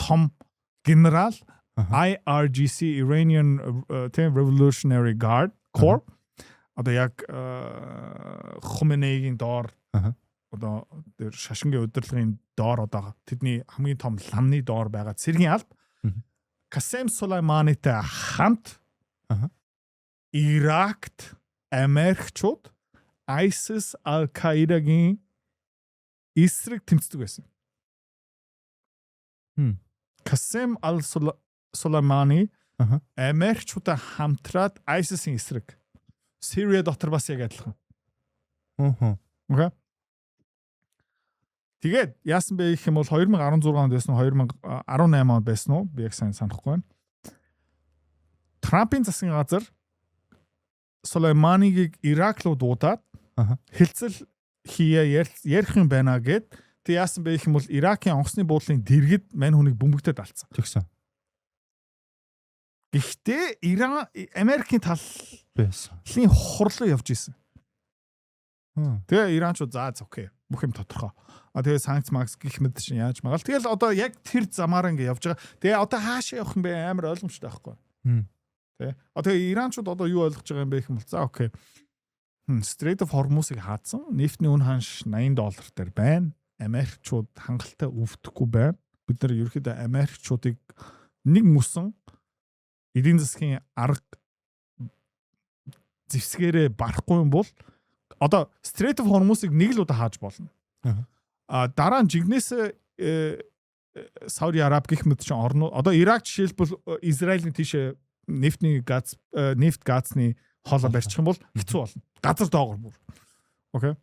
том генерал, IRGC, Iranian Revolutionary Guard Corps, одоо яг Хомейнигийн доор, одоо тэр шашингийн удирдлагын доор, одоо тэдний хамгийн том ламны доор байгаа цэргийн алба Касем Сулейманитай хамт Иракт Америкчууд ISIS, Al-Qaeda-гийн эсрэг тэмцдэг байсан. Касем Al-Soleimani Америкчуудаа хамтраад ISIS-ийн эсрэг. Syria дотор бас яг адилхан. Okay. Тэгээд яасан бэ гэх юм бол 2016 онд байсан уу, 2018 онд байсан уу, би яг сайн санахгүй байна. Трампын засгийн газар Сулейманийг Ирак руу дуудаад хэлцэл хийе, ярих юм байна гэд. Тэг яасан бэ гэх юм бол Иракийн онгоцны буудлын дэргэд мань хүнийг бөмбөгтэй далцсан. Тэгсэн. Гэхдээ Иран Америкийн талын байсан. Хурлаа явж исэн. Тэгээ Иранчууд за okay, бүх юм тодорхой. А тэгээ санкц макс гих мэт чинь яаж магаал. Тэгэл одоо яг тэр замаараа ингэ явж байгаа. Тэгээ одоо хаашаа явах юм бэ, амар ойлгомжтой байхгүй. Тэ. А тэгээ Иранчууд одоо юу ойлгож байгаа юм бэ гэх юм бол за okay. Strait of Hormuz-ыг хаадсан. Нефтний үн ханш 80 доллар дээр байна. Америкчууд хангалттай өвдөхгүй байна. Бид нар ерөөхдөө Америкчуудыг нэг мөсөн эдийн засгийн арга зэвсгээрээ барахгүй юм бол одоо Strait of Hormuz-ыг нэг л удаа хааж болно. А дараа нь жигнэс Сауди Араб гэх мэт чинь орнууд, одоо Ирак жишээлбэл Израилийн тийшээ нефтний газ, нефт газны хоолой барьчих юм бол хэцүү болно. Газар доогор бүр. Okay.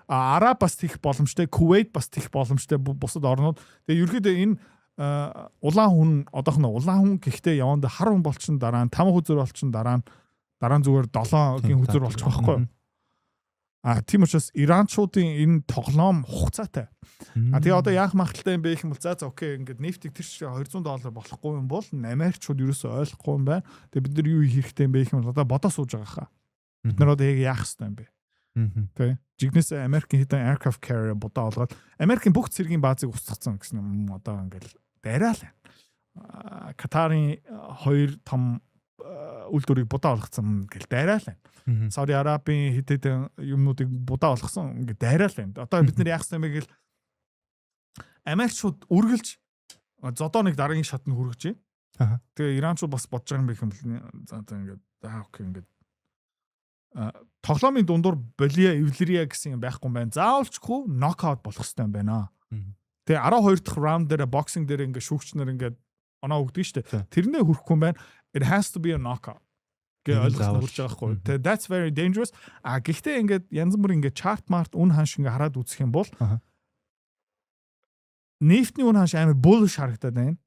А Араб бас тийх боломжтой, Кувейт бас тийх боломжтой, бусад орнууд. Тэгээ ерөөхдөө энэ улаан хүн, одоохоно улаан хүн гэхдээ яванд хар хүн болчин, дараа нь там хүзэр болчин, дараа нь зүгээр долоогийн хүзэр болчих واخгүй. А тийм учраас Иранчуудын энэ тоглоом хугацаатай. А тэгээ одоо яах магадлалтай юм бэ гэх юм бол за okay, ингээд нефтийг тэр чигээр 200 доллар болохгүй юм бол Америкчууд ерөөсөө ойлгохгүй юм байна. Тэгээ бид нар юу хийх хэрэгтэй юм бэ гэх юм бол одоо бодоо сууж байгаа хаа. Бид нар одоо яг яах ёстой юм бэ? Тэ. Жигнэсээ Америкийн хэдэн aircraft carrier будаа олгоод Америкийн бүх цэргийн баазыг устгацсан гэсэн юм, одоо ингээл дайраа л. Катарын хоёр том үйлдвэрийг будаа олгоцсон гэл дайраа л байна. Сауди Арабын хэд хэдэн юмнуудыг будаа олгосон, ингээ дайраа л байна. Одоо бид нар яах ёстой юм бэ гэл Америкчууд үргэлж зодоо нэг дараагийн шатнд хүргэж байна. Тэгээ Иранчууд бас бодож байгаа юм бэ гэх юм бол за ингээд аа okay, ингээд тоглоомын дундуур болиа эвлэрия гэсэн юм байхгүй юм байна. Заавалчгүй нокаут болох хэрэгтэй юм байна. Тэгээ 12 дахь раунд дээр boxing дээр ингээд шүүгч нар ингээд оноо өгдөг шүү дээ. Тэрнээ хүрэхгүй юм байна. It has to be a knockout гэ ойлголт хүрч байгаа байхгүй. Тэгээ that's very dangerous. А гэхдээ ингээд янз бүрийн ингээд chart mart үн ханш ингээд хараад үзэх юм бол нефтний үн ханш амар bullish харагдаад байна.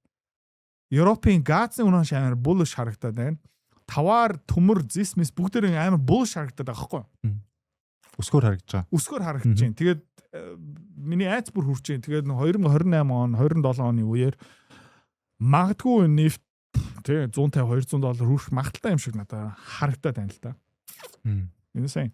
Европын газны үн ханш амар bullish харагдаад байна. Таваар, төмөр, зис мис бүгдээр амар bullish харагдаад байгаа байхгүй. Өсгөр харагдаж байгаа. Өсгөр харагдаж байна. Тэгээд миний айц бүр хүрч байна. Тэгээд 2028 он, 27 оны үеэр магадгүй нефт тий 150 200 доллар хүрэх магадлалтай юм шиг надад харагдаад байна л да. Энэ сайн.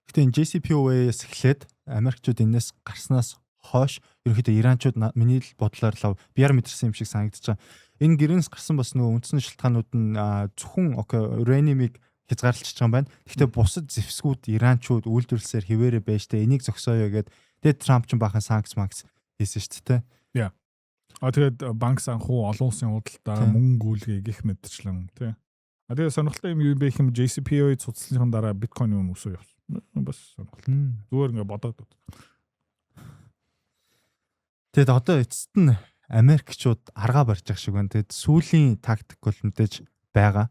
Гэтэ энэ JCPOA-с эхлээд Америкчууд энэс гарснаас хойш ерөнхийдөө Иранчууд миний л бодлоор лав бияр мэдэрсэн юм шиг санагдаж байгаа. Энэ гэрэнс гарсан бас нөгөө үндсэн шалтгаанууд нь зөвхөн okay, урениумыг хязгаарлалчиж байгаа юм байна. Гэхдээ бусад зэвсгүүд Иранчууд үйлдвэрлэсээр хിവэрэ байж тэ энийг зогсооё гэд тэгээд Трамп ч баахан санкц макс хийсэн шүү дээ. Яа. А тэгээд банк санхүү, олон улсын худалдаа, мөнгө гүйлгээ гэх мэтчлэн тий. А тэгээд сонирхолтой юм юу бэ гэх юм, JCPOA цуцлалын дараа биткойн юм өсөө явсан. Бас сонирхолтой. Зүгээр ингээ бодоод. Тэгэд одоо эцэст нь Америкчууд аргаа барьж байгаа шиг байна. Тэгэд сүүлийн тактик бол мэдээж байгаа.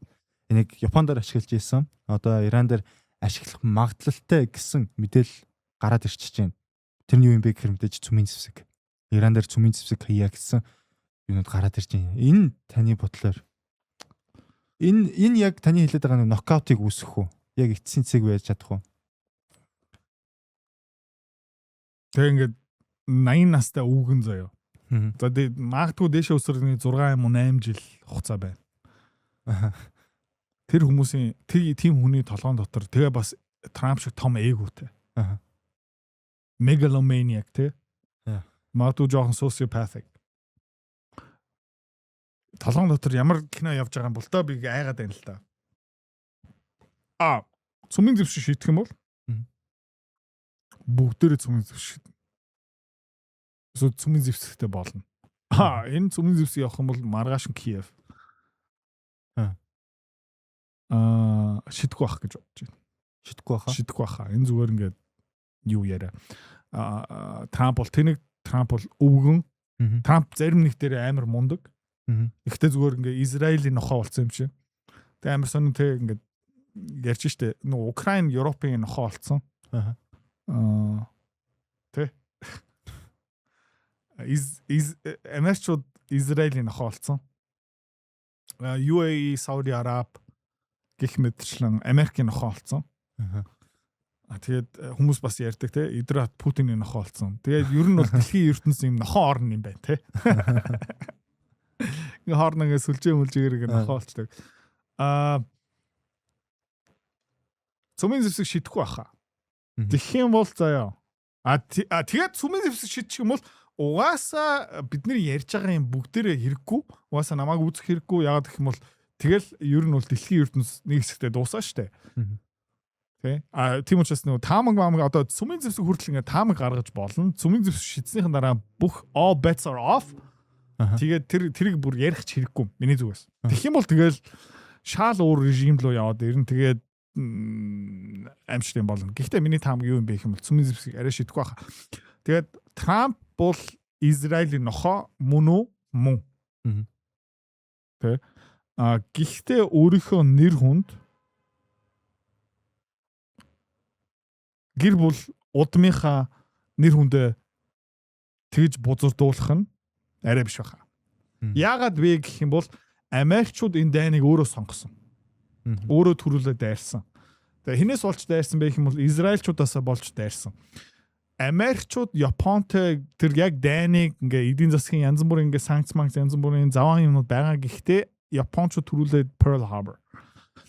Энийг Японд дээр ашиглаж исэн. Одоо Иран дээр ашиглах магадлалтай гэсэн мэдээлэл гараад ирчихэж байна. Тэр нь юу юм бэ гэхээр мэдээж цөмийн зэвсэг. Иран дээр цөмийн зэвсэг хийя гэсэн юунууд гараад ирж байна. Энэ таны бодлоор энэ яг таны хэлээд байгаа нэг нокаутыг үүсгэх үү? Яг эцсийн цэг байж чадах уу? Тэгээ ингээд 80 настай өвгөн заяа. За магадгүй дээшээ өсөрний 6 юм уу 8 жил хугацаа байна. Тэр хүмүүсийн тийм хүний толгоон дотор тэгээ бас Трамп шиг том эготэй. Megalomaniac тий. Магадгүй жоохон sociopathic. Толгоон дотор ямар кино явж байгаа юм бол доо, би айгаад байна л да. А цөмийн зэвсэг шийдэх юм бол бүгдээрээ цөмийн зэвсэг шийднэ. Эсвэл цөмийн зэвсэгтэй болно. А энэ цөмийн зэвсэг явах юм бол маргааш нь Киев. Шидэхгүй байх гэж бодож байна. Шидэхгүй баха. Шидэхгүй баха. Энэ зүгээр ингээд юу яриа. Трамп бол тэнэг, Трамп бол өвгөн. Трамп зарим нэг дээр амар мундаг. Гэхдээ зүгээр ингээ Израилийн нохоо болсон юм шиг. Тэгээ амар сонин те, ингээд ярьж штэ. Нөгөө Украин Европын нохоо болсон. Тэ. Из из Америкчууд Израилийн нохоо болсон. UAE, Сауди Араб гэх мэтчлэн Америкийн нохоо болсон. А тэгээд хүмүүс бас ярьдаг те, Идрат Путиний нохоо болсон. Тэгээд ер нь бол дэлхийн ертөнц юм нохоо орно юм байна те. Ингээ хоорно ингээ сүлжээ мүлжээгээр ингээ нохоо болчдаг. Цөмийн зэвсэг шидэхгүй баха. Тэгэх юм бол заяа. А тэгээд цөмийн зэвсэг шидчих юм бол угаасаа бидний ярьж байгаа юм бүгдээрээ хэрэггүй. Угаасаа намайг үзэх хэрэггүй. Яагаад гэх юм бол тэгэл ер нь бол дэлхийн ертөнц нэг хэсэгтээ дуусаа штэ. Тэ. А тийм учраас нөгөө таамаг маамаг, одоо цөмийн зэвсэг хүртэл ингээ таамаг гаргаж болно. Цөмийн зэвсэг шидснийхэн дараа бүх all bets are off. Тэгээд тэрийг бүр ярих ч хэрэггүй миний зүгээс. Тэгэх юм бол тэгэл шаал өөр режим рүү яваад ирнэ. Тэгээд амжилт юм болно. Гэхдээ миний таамаг юу юм бэ гэх юм бол цөмийн зэвсэг арай шидэхгүй баха. Тэгээд Трамп бол Израилийн нохоо мөн үү? Мөн. Тэ. А гэхдээ өөрийнхөө нэр хүнд, гэр бүл удмынхаа нэр хүндээ тэгж бузардуулах нь арай биш баха. Яагаад вэ гэх юм бол Америкчууд энэ дайныг өөрөө сонгосон. Өөрөө төрүүлээ дайрсан. Тэгээ хинээс болж дайрсан бэ гэх юм бол Израильчуудаасаа болж дайрсан. Америкчууд Японтой тэр яг дайныг ингээ эдийн засгийн янз бүрийн ингээ санкц манкц, янз бүрийн заваан юмнууд байгаа, гэхдээ Япончууд төрүүлээд Pearl Harbor.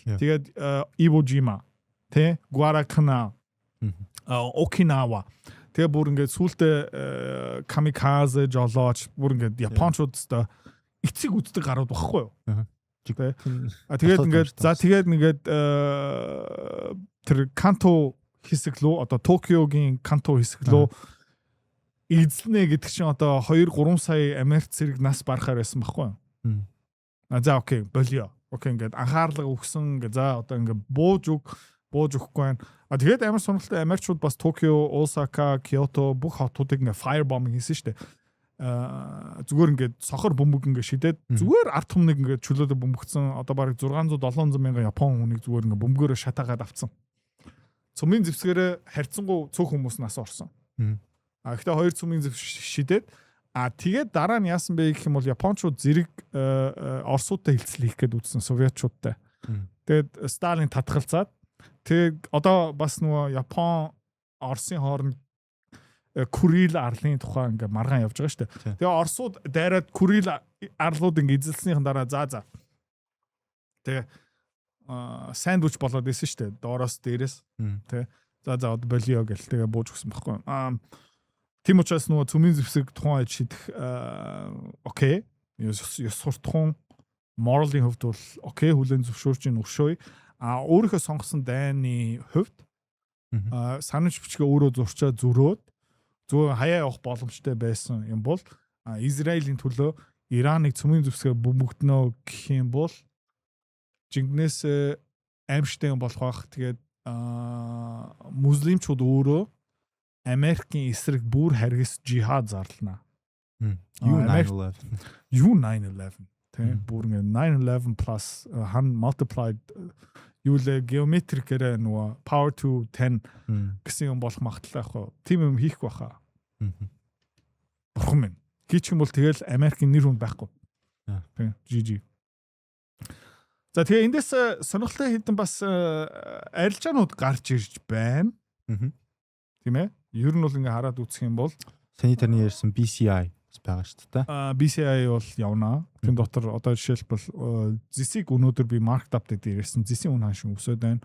Тэгээд Iwo Jima, тэ, Guadalcanal, Okinawa. Тэгээ бүр ингээд сүултээ камиказе жолооч, бүр ингээд Япончууд өстой эцэг үздэг гарууд багхгүй юу? Тэ. А тэгээд ингээд, за, тэгээд ингээд тэр Канто хэсэг лүү, одоо Токиогийн Канто хэсэг лүү эзлэнэ гэдэг чинь одоо 2 3 сая Америк цэрэг нас барахаар байсан байхгүй юу? А за, okay, болио. Okay, ингээд анхаарлага өгсөн, ингээд за, одоо ингээд бууж өг, бууж өгөхгүй байна. А тэгээд амар сонирхолтой, Америкчууд бас Токио, Осака, Киото бүх хотуудыг ингээд fire bombing хийсэн шүү дээ. Зүгээр ингээд сохор бөмбөг ингээд шидээд зүгээр ард түмнийг ингээд чөлөөдө бөмбөгцөн, одоо бараг 600 700 мянган Япон хүнийг зүгээр ингээд бөмбөгөөрөө шатаагаад авцсан. Цөмийн зэвсгээрээ харьцангуй цөөх хүмүүс нас орсон. А гэхдээ хоёр цөмийн зэвсэг шидээд, а тэгээд дараа нь яасан бэ гэх юм бол Япончууд зэрэг Оросуудтай хэлцэл хийх гээд үзсэн, Советчуудтай. Тэгээд Сталин татгалзаад, тэгээд одоо бас нөгөө Япон Оросын хооронд Курил арлын тухай ингээ маргаан явж байгаа шүү дээ. Тэгээ Оросууд дайраад Курил арлууд ингээ эзэлснийхэн дараа за. Тэгээ сандвич болоод исэн шүү дээ. Доороос дээрээс. Тэ. За, одоо болио гэл тэгээ бууж өгсөн байхгүй. Тийм учраас нөгөө цөмийн зэвсэг тухайн үед шидэх okay. Ёс суртахуун, моралын хувьд бол okay, хүлээн зөвшөөрч ин өршөөе. А өөрийнхөө сонгосон дайны хувьд санамж бичгээ өөрөө зурчаа зөрөөд зүгээр хаяа явах боломжтой байсан юм бол Израилийн төлөө Ираныг цөмийн зэвсгээр бөмбөгдөнө гэх юм бол жинхнээс аимшигтай юм болох бах. Тэгээд муслимчууд өөрөө Америкийн эсрэг бүр харгас жихад зарлана. Юу 9/11. Юу 9/11 тийм, бүр ингээ 9/11 plus хан multiplied юу лээ, геометрикээрээ нөгөө power to 10 гэсэн юм болох магадлалтай байхгүй. Тийм юм хийхгүй баха. Бурхан минь. Хийчих юм бол тэгэл Америкийн нэр хүнд байхгүй. Тийм, GG. За, тэгээ эндээс сонирхолтой хэдэн бас арилжаанууд гарч ирж байна. Тийм ээ. Ер нь бол ингээ хараад үзэх юм бол Саний тарны ярьсан BCI бас байгаа шүү дээ. BCI бол явна. Тэн дотор одоо жишээлбэл зэсийг өнөөдөр би market update дээр ярьсан. Зэсийн үн ханш өсөөд байна.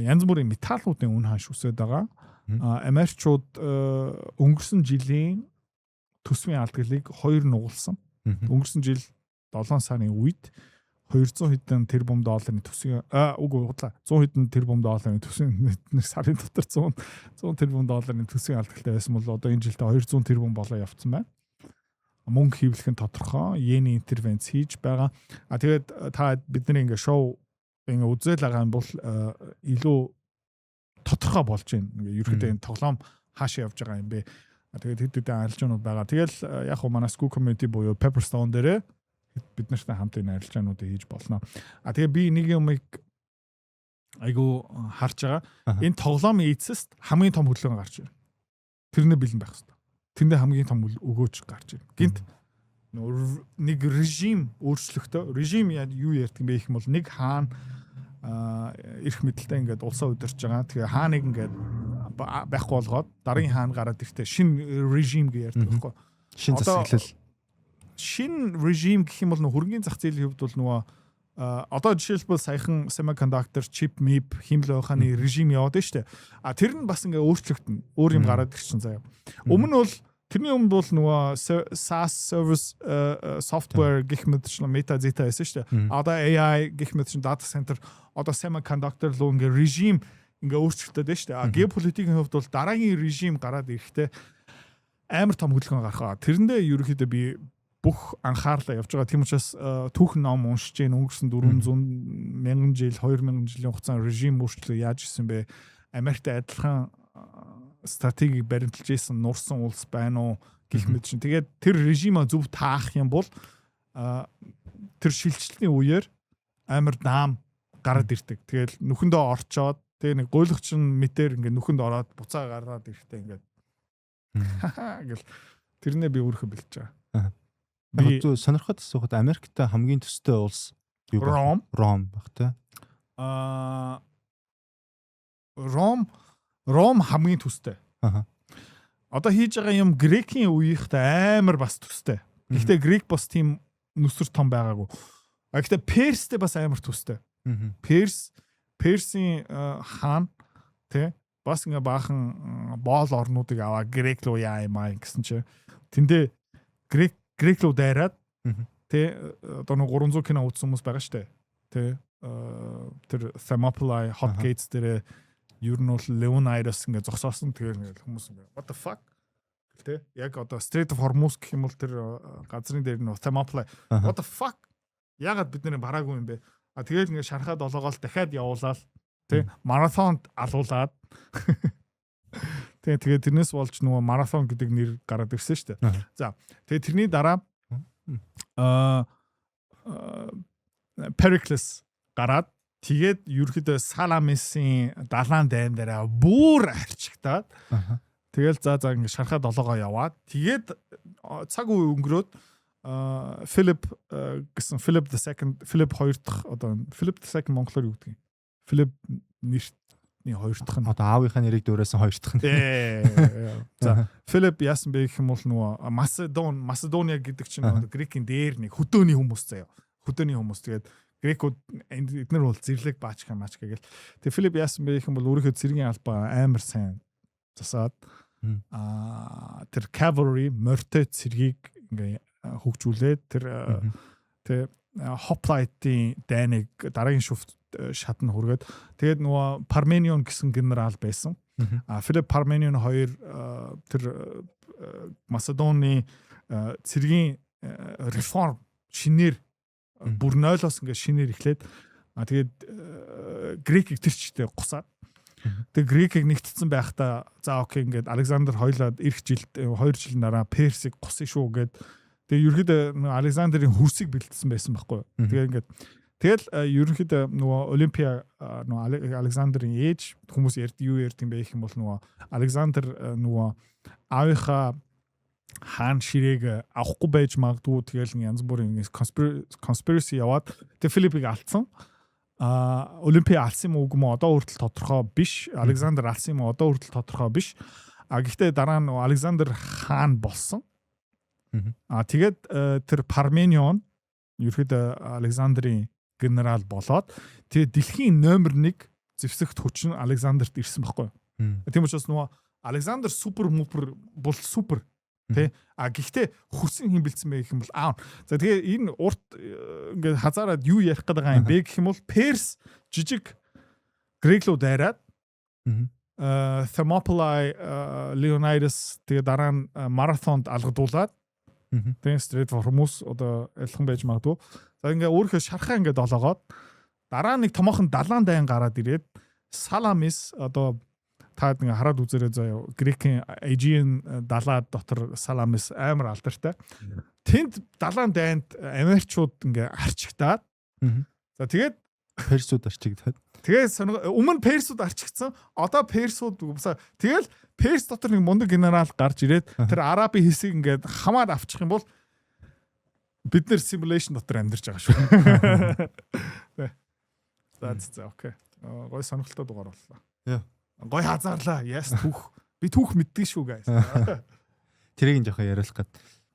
Янз бүрийн металлуудын үн ханш өсөөд байгаа. Америкчууд өнгөрсөн жилийн төсвийн алдагдлыг хоёр нугалсан. Өнгөрсөн жил 7 сарын үед 200 хэдэн тэрбум долларын төсвийн, үгүй, худлаа, 100 хэдэн тэрбум долларын төсвийн, нэг сарын дотор 100 тэрбум долларын төсвийн алдагтай байсан бол одоо энэ жилдээ 200 тэрбум болоо явцсан байна. Мөнгө хийвлэх нь тодорхой, йений интервенц хийж байгаа. А тэгээд та бидний ингээ шоу Ингээ үзэл байгаа юм бол илүү тодорхой болж байна. Ингээ ерөөхдөө энэ тоглоом хаашаа явж байгаа юм бэ? Тэгээд хэд хэдэн арилжаанууд байгаа. Тэгэл яг хуу манай School Community буюу Pepperstone дээрээ бид нартай хамт энэ арилжаануудыг хийж болно. А тэгээ би нэг юмыг айгу харж байгаа. Энэ тоглоомын эцэст хамгийн том хөдөлгөөн гарч ирнэ. Тэрнээ бэлэн байх хэрэгтэй. Тэрэндээ хамгийн том өгөөж гарч ирнэ. Гинт нэг режим өөрчлөлтөө, режим юу ярьдаг юм бэ гэх юм бол нэг хаан эрх мэдэлтэй ингээд улсаа удирч байгаа. Тэгээ хааныг ингээд байхгүй болгоод дараагийн хаан гараад ирэхдээ шинэ режим гэж ярьдаг байхгүй. Шинэ засаглал. Шинэ режим гэх юм бол хөрөнгөний зах зээлийн хувьд бол нөгөө одоо жишээлбэл саяхан semiconductor chip mip хиймэл ухааны режим яваад байна шүү дээ. А тэр нь бас ингээ өөрчлөгдөнө. Өөр юм гараад ирчин заяа. Өмнө нь бол, тэрний өмнө бол нөгөө SaaS service software гэх мэтчлэн Meta, Zeta байсан шүү дээ. Одоо AI гэх мэтчлэн data center, одоо semiconductor руу ингээ режим ингээ өөрчлөлтөд байна шүү дээ. А геополитикийн хувьд бол дараагийн режим гараад ирэхдээ амар том хөдөлгөөн гарах ба. Тэрэндээ ерөнхийдөө би бүх анхаарлаа явж байгаа. Тийм учраас түүхэн ном уншиж гин, өнгөрсөн 400 мянган жил, 2000 жилийн хугацаанд режим өөрчлөлт яаж исэн бэ? Америкт адилхан стратегийг баримталж исэн нурсан улс байна уу гэх мэт чинь. Тэгээд тэр режимаа зөв таах юм бол тэр шилжилтний үеэр амар даам гараад ирдэг. Тэгэл нүхэндээ орчоод, тэгээ нэг гуйлагч нь мэтэр ингээ нүхэнд ороод буцаа гараад ирэхдээ ингээд гэл тэрнээ би өөрийнхөө бэлдэж байгаа. Би сонирхоод асуухад, Америкт хамгийн төстэй улс юу бэ? Ром. Ром баг те. Аа, Ром хамгийн төстэй. Одоо хийж байгаа юм грекийн үеийнхтэй амар бас төстэй. Гэхдээ грек бас тийм нүсэр том байгаагүй. А гэхдээ Перстэй бас амар төстэй. Персийн хаан тий бас ингээ баахан боол орнуудыг аваа грек руу яа юм аа гэсэн чи тэндээ грек руу дайраад тий одоо нэг 300 кино үзсэн хүмүүс байгаа штэ, тий, тэр Thermopylae Hot Gates дээр ер нь бол Leonidas ингээ зогсоосон. Тэгээ ингээ хүмүүс ингээ "What the fuck?" Тэ, яг одоо Strait of Hormuz гэх юм бол тэр газрын дээр нь Thermopylae, what the fuck, яагаад бид нэр бараагүй юм бэ? А тэгэл ингээ шархаад олоогоол дахиад явуулаад тий марафонд алуулаад тий, тэгээ тэрнээс болж нөгөө марафон гэдэг нэр гараад ирсэн шүү дээ. За, тэгээ тэрний дараа Pericles гараад, тэгээд ерөөхдөө Саламисын далайн дайн дээр бүр арчигтаад, тэгэл за ингээ шархаа долоогоо яваад, тэгээд цаг үе өнгөрөөд Филип гэсэн, Philip the Second, Филип хоёр дахь, одоо Philip the Second монголоор юу гэдэг юм? Филип нэртний хоёр дахь нь. Одоо аавынхаа нэрийг дуураасан хоёр дахь нь. За, Филип яасан бэ гэх юм бол нөгөө Македониа гэдэг чинь одоо грекийн дээр нэг хөдөөний хүмүүс заяа. Хөдөөний хүмүүс. Тэгээд грекүүд эднэр бол зэрлэг баачка маачка гэл. Тэгээ Филип яасан бэ гэх юм бол өөрийнхөө цэргийн албаа амар сайн засаад тэр cavalry, морьтой цэргийг ингээ хөгжүүлээд, тэр тэ hoplite-ийн дайныг дараагийн шүфт шатнд хүргээд, тэгээд нөгөө Парменион гэсэн генерал байсан. А Филип, Парменион хоёр тэр Македоны цэргийн реформ шинээр бүр нойлоос ингээ шинээр эхлээд, а тэгээд грекийг тэр чигтээ гусаад, тэгээ грекийг нэгтцсэн байхдаа за okay, ингээд Александр хоёлаад эх жилд 2 жилийн дараа Персийг гусна шүү гэд, тэгээ ерөөхдөө Александрын хөрсийг бэлдсэн байсан байхгүй юу. Тэгээ ингээд тэгэл ерөнхийдөө нөгөө Олимпиа, нөгөө Александрын ээж, хүмүүс ярьд, юу ярьд юм бэ гэх юм бол нөгөө Александр нөгөө аавынхаа хаан ширээг авахгүй байж магадгүй, тэгэл янз бүрийн conspiracy яваад тэгээ Филиппийг алдсан. А Олимпиа алсан юм уу, үгүй юм уу, одоо хүртэл тодорхой биш. Александр алсан юм уу, одоо хүртэл тодорхой биш. А гэхдээ дараа нь Александр хаан болсон. А тэгээд тэр Парменион ерөөхдөө Александрын генерал болоод, тэгээд дэлхийн номер 1 зэвсэгт хүчин Александрт ирсэн байхгүй юу. Тийм учраас нөгөө Александр супер мупер бол супер тий. А гэхдээ хөрсөн хэн бэлдсэн бэ гэх юм бол аа. За, тэгээ энэ урт ингээд хазаарад юу ярих гээд байгаа юм бэ гэх юм бол Перс жижиг грек руу дайраад Thermopylae, Leonidas, тэгээ дараа нь марафонд алгадуулаад, тэгээ Strait of Hormuz одоо адилхан байж магадгүй. За, ингээ өөрийнхөө шархаа ингээ долоогоод Дараа нэг томоохон далайн дайн гараад ирээд Саламис, одоо та нэг хараад үзээрэй заяа, Грекийн Aegean далаа дотор Саламис амар алдартай. Тэнд далайн дайнд Америкчууд ингээ арчигдаад, за, тэгээд Персүүд арчигдаад. Тэгээд өмнө Персүүд арчигдсан. Одоо Персүүд, тэгэл Перс дотор нэг мундаг генерал гарч ирээд тэр Арабын хэсгийг ингээд хамаад авчих юм бол бид нэр simulation дотор амьдарч байгаа шүү. За, okay. Гой сонирхолтой дугаар боллоо. Гой хазаарлаа. Yes, түүх. Би түүх мэддэг шүү, guys. Тэрийг нь жоохон яриулах гээд.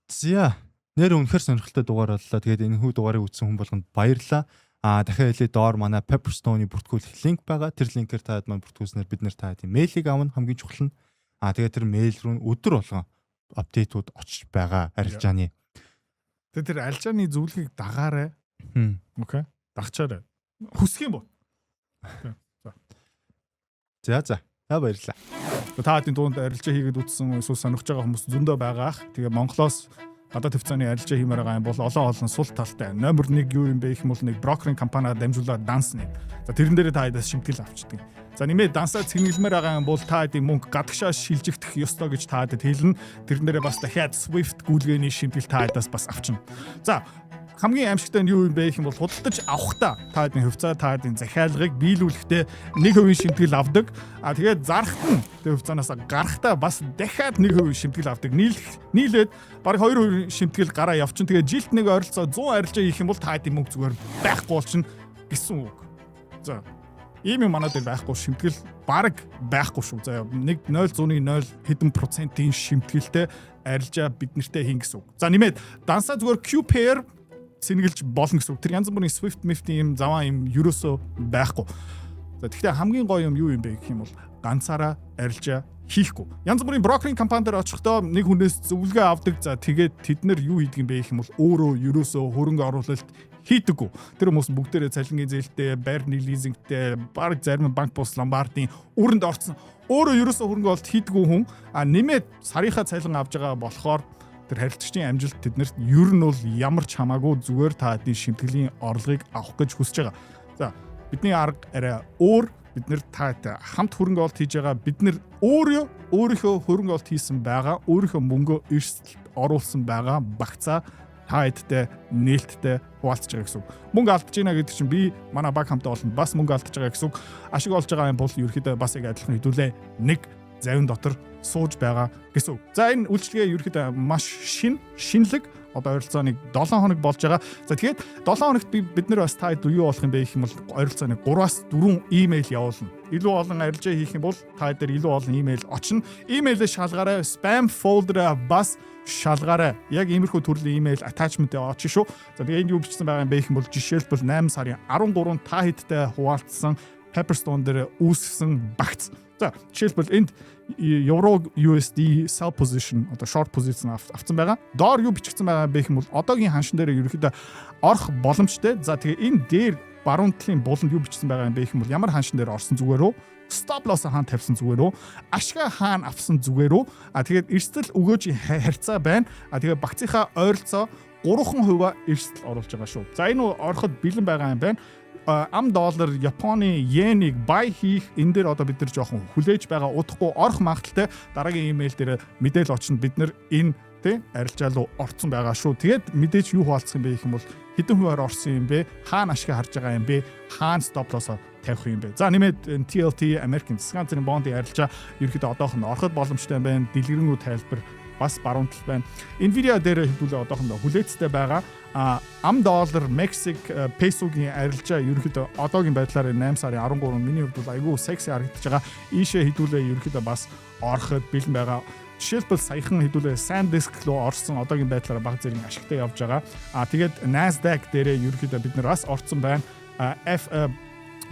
За, нэр үнэхэр сонирхолтой дугаар боллоо. Тэгээд энэ хүү дугаарыг үзсэн хүн болгонд баярлалаа. А дахиад хэлье, доор манай Pepperstone-ы бүртгүүлэх линк байгаа. Тэр линкээр та маань бүртгүүлснээр бид нэр та тийм мэйлийг авна, хамгийн чухал нь. А тэгээд тэр мэйл рүү өдөр болгон update ууд очиж байгаа арилжааны. Тэгээд тэр арилжааны зөвлөгөөг дагаарай. Okay. Дагчаарай. Хүсэх юм бол. За. За. За, баярлалаа. Та хэдийн дунд арилжаа хийгээд үтсэн эсвэл сонирхож байгаа хүмүүс зөндөө байгаа ах. Тэгээ Монголоос гадаад хувьцааны арилжаа хиймээр байгаа юм бол олон олон сул талтай. Номер 1 юу юм бэ гэх юм бол нэг брокерийн компаниа дамжуулаад данс нэг. За, тэрэн дээрээ та хэдээс шимтгэл авчдаг. За, нэмээд дансаа цэнгэлмээр байгаа юм бол та хэдийн мөнгө гадагшаа шилжигдэх ёстой гэж та хэдэд хэлнэ. Тэрэн дээрээ бас дахиад SWIFT гүйлгээний шимтгэл та хэдээс бас авчна. За, хамгийн аимшигтай нь юу юм бэ гэх юм бол худалдаж авахдаа та хэдийн хувьцаа, та хэдийн захиалгыг биелүүлэхдээ 1% шимтгэл авдаг. А тэгээд зарахт нь, тэр хувьцаанаас гарахдаа бас дахиад 1% шимтгэл авдаг. Нийлээд бараг 2% шимтгэл гараа явчин. Тэгээд жилд нэг ойролцоо 100 арилжаа хийх юм бол та хэдийн мөнгө зүгээр байхгүй болчихно гэсэн үг. За, ийм юм манай дээр байхгүй, шимтгэл бараг байхгүй шүү. За, нэг 0.0 хэдэн процентын шимтгэлтэй арилжаа бид нартэй хийн гэсэн үг. За, нэмээд дансаа зүгээр QPair сэнгэлж болно гэсэн үг. Тэр янз бүрийн SWIFT MIFT юм заваа юм ерөөсөө байхгүй. За, тэгэхээр хамгийн гоё юм юу юм бэ гэх юм бол ганцаараа арилжаа хийхгүй. Янз бүрийн брокерийн компани дээр очихдоо нэг хүнээс зөвлөгөө авдаг. За, тэгээд тэд нар юу хийдэг юм бэ гэх юм бол өөрөө ерөөсөө хөрөнгө оруулалт хийдэггүй. Тэр хүмүүс бүгдээрээ цалингийн зээлтэй, байрны лизингтэй, баг зарим банк бус ломбардын өрөнд орцсон. Өөрөө ерөөсөө хөрөнгө оруулалт хийдэггүй хүн а нэмээд сарынхаа цалин авж байгаа болохоор тэр харилцагчдын амжилт тэднэрт ер нь бол ямар ч хамаагүй, зүгээр та хэдийн шимтгэлийн орлогыг авах гэж хүсэж байгаа. За, бидний арга арай өөр. Бид нэр таатай хамт хөрөнгө оруулалт хийж байгаа. Бид нэр өөрөө өөрийнхөө хөрөнгө оруулалт хийсэн байгаа, өөрийнхөө мөнгөө эрсдэлд оруулсан байгаа багцаа та хэдтэй нээлттэй хуваалцаж байгаа гэсэн үг. Мөнгө алдаж байна гэдэг чинь би манай баг хамтаа олон бас мөнгө алдаж байгаа гэсэн үг. Ашиг олж байгаа юм бол ерөөхдөө бас яг адилхан хэдүүлээ нэг завин дотор сууж байгаа гэсэн үг. За, энэ үйлчилгээ ерөөхдөө маш шинэлэг, одоо ойролцоо нэг 7 хоног болж байгаа. За, тэгээд 7 хоногт бид нар бас та хэд юу болох юм бэ гэх юм бол ойролцоо нэг 3-аас 4 имэйл явуулна. Илүү олон арилжаа хийх юм бол та дээр илүү олон имэйл очно. Имэйлээ шалгаарай, spam folder бас шалгаарай. Яг иймэрхүү төрлийн имэйл attachment очно шүү. За, тэгээ энд юу бичсэн байгаа юм бэ гэх юм бол жишээлбэл 8 сарын 13-нд та хэдтэй хуваалцсан Pepperstone дээр үүсгэсэн багц. За, жишээлбэл энд Euro USD sell position, одоо short position авсан байгаа. Доор юу бичигдсэн байгаа бэ гэх юм бол одоогийн ханшин дээр ерөнхийдөө орох боломжтой. За, тэгээ энэ дээр баруун талын буланд юу бичсэн байгаа юм бэ гэх юм бол ямар ханшин дээр орсон зүгээр үү? Stop loss хаана тавьсан зүгээр үү? Ашгаа хаана авсан зүгээр үү? А тэгээд эрсдэл өгөөж харьцаа байна. А тэгээд багцынхаа ойролцоо 3% эрсдэл оруулж байгаа шүү. За, энэ ороход бэлэн байгаа юм байна. Ам доллар Японы йенийг buy хийх энэ дээр одоо бид нар жоохон хүлээж байгаа, удахгүй орох магадлалтай. Дараагийн имэйл дээр мэдээлэл очино, бид нар энэ тий арилжаа руу орцсон байгаа шүү. Тэгээд мэдээж юу хуваалцах юм бэ гэх юм бол хэдэн хувиар орсон юм бэ? Хаана ашиг харж байгаа юм бэ? Хаана stop loss тавих юм бэ? За, нэмээд TLT American засгийн газрын бондын арилжаа ерөөхдөө одоохонд ороход боломжтой юм байна. Дэлгэрэнгүй тайлбар бас баруун тал байна. Nvidia дээр хэдүүлээ одоохондоо хүлээцтэй байгаа. А ам доллар Мексик песогийн арилжаа ерөнхийдөө одоогийн байдлаар 8 сарын 13 миний хувьд бол айгүй секси харагдаж байгаа. Ийшээ хэдүүлээ ерөнхийдөө бас ороход бэлэн байгаа. Жишээлбэл саяхан хэдүүлээ SanDisk руу орсон, одоогийн байдлаар баг зэрэг ашигтай явж байгаа. А тэгээд Nasdaq дээрээ ерөнхийдөө бид нар бас орцсон байна. F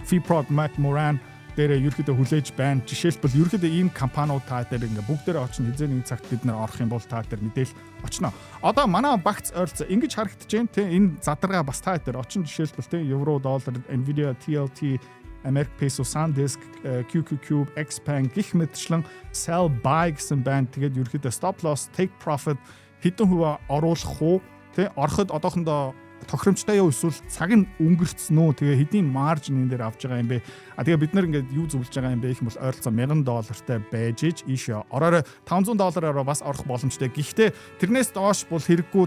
Freeport McMoran дээрээ ерөөхдөө хүлээж байна. Жишээлбэл, ерөөхдөө ийм компаниуд та дээр ингээ бүгдээрээ очно. Хизээ нэг цагт бид нар орох юм бол та дээр мэдээл очно. Одоо манай багц ойролцоо ингэж харагдаж байна те, энэ задаргаа бас та дээр очин. Жишээлбэл, те, евро доллар, Nvidia, TLT, American Peso, SanDisk, QQQ, Xpeng гих мэтчлэн sell, buy гэсэн байна. Тэгээд ерөөхдөө stop loss, take profit хэдэн хувиа оруулах уу те, ороход одоохондоо Тохиромжтой юу, эсвэл цаг нь өнгөрцөн үү? Тэгээ хэдийн margin энэ дээр авч байгаа юм бэ? А тэгээ бид нар ингээд юу зөвлөж байгаа юм бэ гэх юм бол ойролцоо 1000 доллартай байж иж ийшээ ороорой. 500 доллараар бас орох боломжтой. Гэхдээ тэрнээс доош бол хэрэггүй,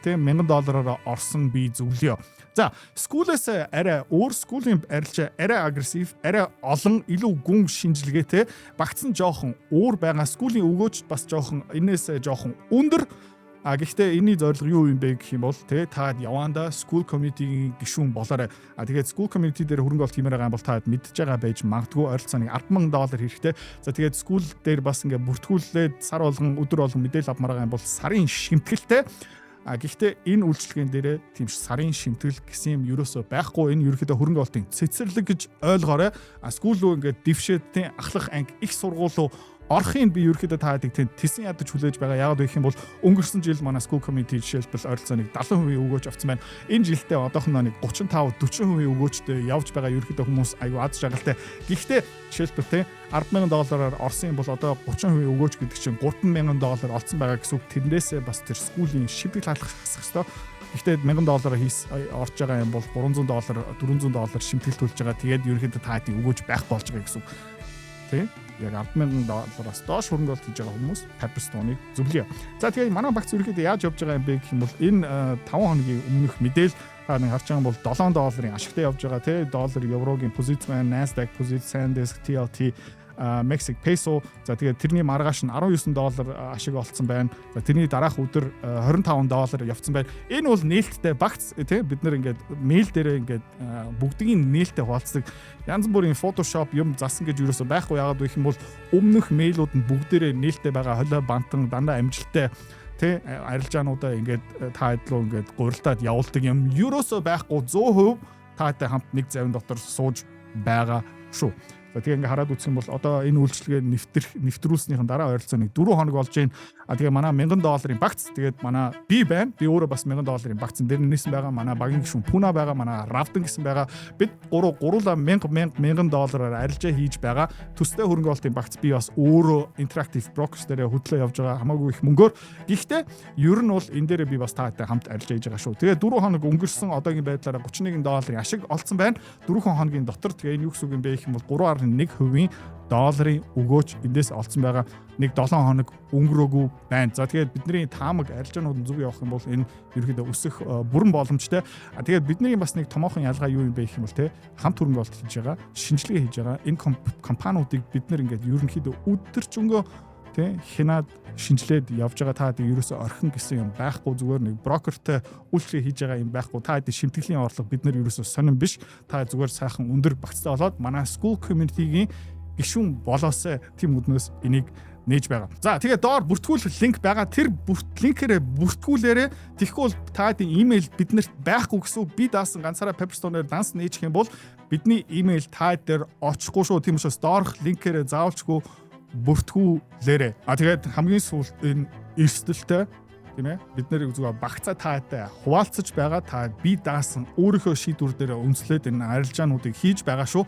тийм, 1000 доллараар орсон би зөвлөё. За, Skool-ээс арай өөр. Skool-ийн арилжаа арай aggressive, арай олон, илүү гүн шинжилгээтэй, багц нь жоохон өөр байгаа. Skool-ийн өгөөж бас жоохон энээс жоохон өндөр. А гэхдээ энэний зорилго юу юм бэ гэх юм бол тэ та явандаа Skool community-гийн гишүүн болоорой. А тэгээд Skool community дээр хөрөнгө оруулалт хиймээр байгаа юм бол та мэдж байгаа байж магадгүй, ойролцоо нэг 10,000 доллар хэрэгтэй. За, тэгээд Skool дээр бас ингээ бүртгүүлээд сар болгон, өдөр болгон мэдээлэл авмаар байгаа юм бол сарын шимтгэлтэй. А гэхдээ энэ үйлчилгээн дээрээ тийм сарын шимтгэл гэсэн юм ерөөсөө байхгүй. Энэ ерөөхдөө хөрөнгө оруулалтын цэцэрлэг гэж ойлгоорой. А Skool руу ингээд дэвшээд, тийм, ахлах анги, их сургууль руу орохын би ерөөхдөө та хэдийг тийм тесэн ядаж хүлээж байгаа. Яагаад гэх юм бол өнгөрсөн жил манай Skool community жишээлбэл ойролцоо нэг 70% өгөөж авсан байна. Энэ жилдээ одоохондоо нэг 35 40% өгөөжтэй явж байгаа. Ерөөхдөө хүмүүс аюу аз жаргалтай. Гэхдээ жишээлбэл, тийм, 10,000 доллараар орсон юм бол одоо 30% өгөөж гэдэг чинь 3,000 доллар олцсон байгаа гэсэн үг. Тэрнээсээ бас тэр Skool-ийн шимтгэл халах хасах ёстой. Гэхдээ 1000 доллараар хийс орж байгаа юм бол 300 доллар, 400 доллар шимтгэл төлж байгаа. Тэгээд ерөөхдөө та хэдийн өгөөж байхгүй болж байгаа гэсэн үг. Тэ? Яг 10,000 доллараас доош хөрөнгө оруулалт хийж байгаа хүмүүс Pepperstone-ыг зөвлөе. За, тэгээд манай багц ерөөхдөө яаж явж байгаа юм бэ гэх юм бол энэ 5 хоногийн өмнөх мэдээл та нэг харж байгаа бол 7 долларын ашигтай явж байгаа, тий, доллар еврогийн позиц байна, Nasdaq позиц, SanDisk, TLT, Mexic peso. За, тэгээд тэрний маргааш нь 19 доллар ашиг олцсон байна. За, тэрний дараах өдөр 25 доллар явцсан байна. Энэ бол нээлттэй багц, тий, бид нар ингээд мэйл дээрээ ингээд бүгдийг нээлттэй хуваалцдаг. Янз бүрийн Photoshop юм засан гэж юусоо байхгүй. Яагаад гэх юм бол өмнөх мэйлүүд нь бүгдээрээ нээлттэй байгаа. Холио бантан дандаа амжилттай, тий, арилжаануудаа ингээд та хэд рүү ингээд гурилтаад явуулдаг юм ерөөсөө байхгүй, 100% таатай хамт нэг завин дотор сууж байгаа шүү. За, тэгээ ингээ хараад үзэх юм бол одоо энэ үйлчилгээ нэвтрүүлснийхэн дараа ойролцоо нэг 4 хоног болж байна. А тэгээ манай 1000 долларын багц, тэгээд манай би байна. Би өөрөө бас 1000 долларын багцан дээр нээсэн байгаа. Манай багийн гишүүн Пуна байгаа, манай Равдан гэсэн байгаа. Бид гурав гуруула 1000 1000 1000 доллараар арилжаа хийж байгаа. Төстэй хөрөнгө оруулалтын багц би бас өөрөө Interactive Brokers дээр хөдлөө явж байгаа, хамаагүй их мөнгөөр. Гэхдээ ер нь бол энэ дээрээ би бас таатай хамт арилжаа хийж байгаа шүү. Тэгээ 4 хоног өнгөрсөн, одоогийн байдлаараа 31 долларын ашиг олцсон байна. 4 хоногийн дотор. Тэгээ энэ юу гэсэн үг юм бэ гэх юм бол 3.1% долларын өгөөч эндээс олцсон байгаа. Нэг 7 хоног өнгөрөөгүй байна. За, тэгээд бидний таамаг, арилжаанууд нь зөв явах юм бол энэ ерөөхдөө өсөх бүрэн боломжтой. А тэгээд бидний бас нэг томоохон ялгаа юу юм бэ гэх юм бол те хамт хөрөнгө оруулалт хийж байгаа, шинжилгээ хийж байгаа. Энэ компаниудыг бид нар ингээд ерөнхийдөө өдөржингөө, тий, хянаад шинжилээд явж байгаа. Та хэдийг ерөөсөө орхин гэсэн юм байхгүй, зүгээр нэг брокертэй үйлчлэг хийж байгаа юм байхгүй. Та хэдийн шимтгэлийн орлого бид нар ерөөсөө сонин биш. Та зүгээр сайхан өндөр багцтай болоод манай Skool community-гийн гишүүн болоосай, тийм үднээс энийг нээж байгаа. За, тэгээ доор бүртгүүлэх link байгаа. Тэр link ээрээ бүртгүүлээрээ. Тэгэхгүй бол та хэдийн имэйл биднэрт байхгүй гэсэн үг. Би даасан ганцаараа Pepperstone-оор данс нээчих юм бол бидний имэйл та дээр очихгүй шүү. Тийм учраас доорх link ээрээ заавалчгүй бүртгүүлээрээ. А тэгээд хамгийн сүүлд энэ эрсдэлтэй, тийм ээ. Бид нэр зүгээр багцаа таатай хуваалцаж байгаа. Та би даасан өөрийнхөө шийдвэр дээр үндэслээд энэ арилжаануудыг хийж байгаа шүү.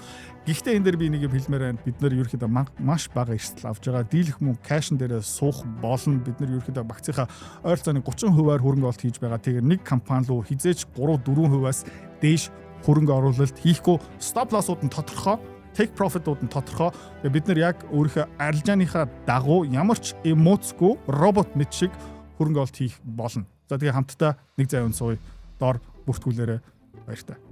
Гэхдээ энэ дээр би нэг юм хэлмээр байна. Бид нар ерөөхдөө маш бага эрсдэл авж байгаа. Дийлэх мөнгө cash н дээр суух болно. Бид нар ерөөхдөө багцынхаа ойролцоогны 30%-аар хөрөнгө оруулалт хийж байгаа. Тэгэхээр нэг компани руу хэзээ ч 3 4%-аас дээш хөрөнгө оруулалт хийхгүй. Stop loss-ууд нь тодорхой, take profit-ууд нь тодорхой. Тэгээ бид нар яг өөрийнхөө арилжааныхаа дагуу ямар ч эмоцгүй робот мэт шиг хөрөнгө оруулалт хийх болно. За, тэгээ хамтдаа нэг завин сууя. Доор бүртгүүлээрэй. Баяртай.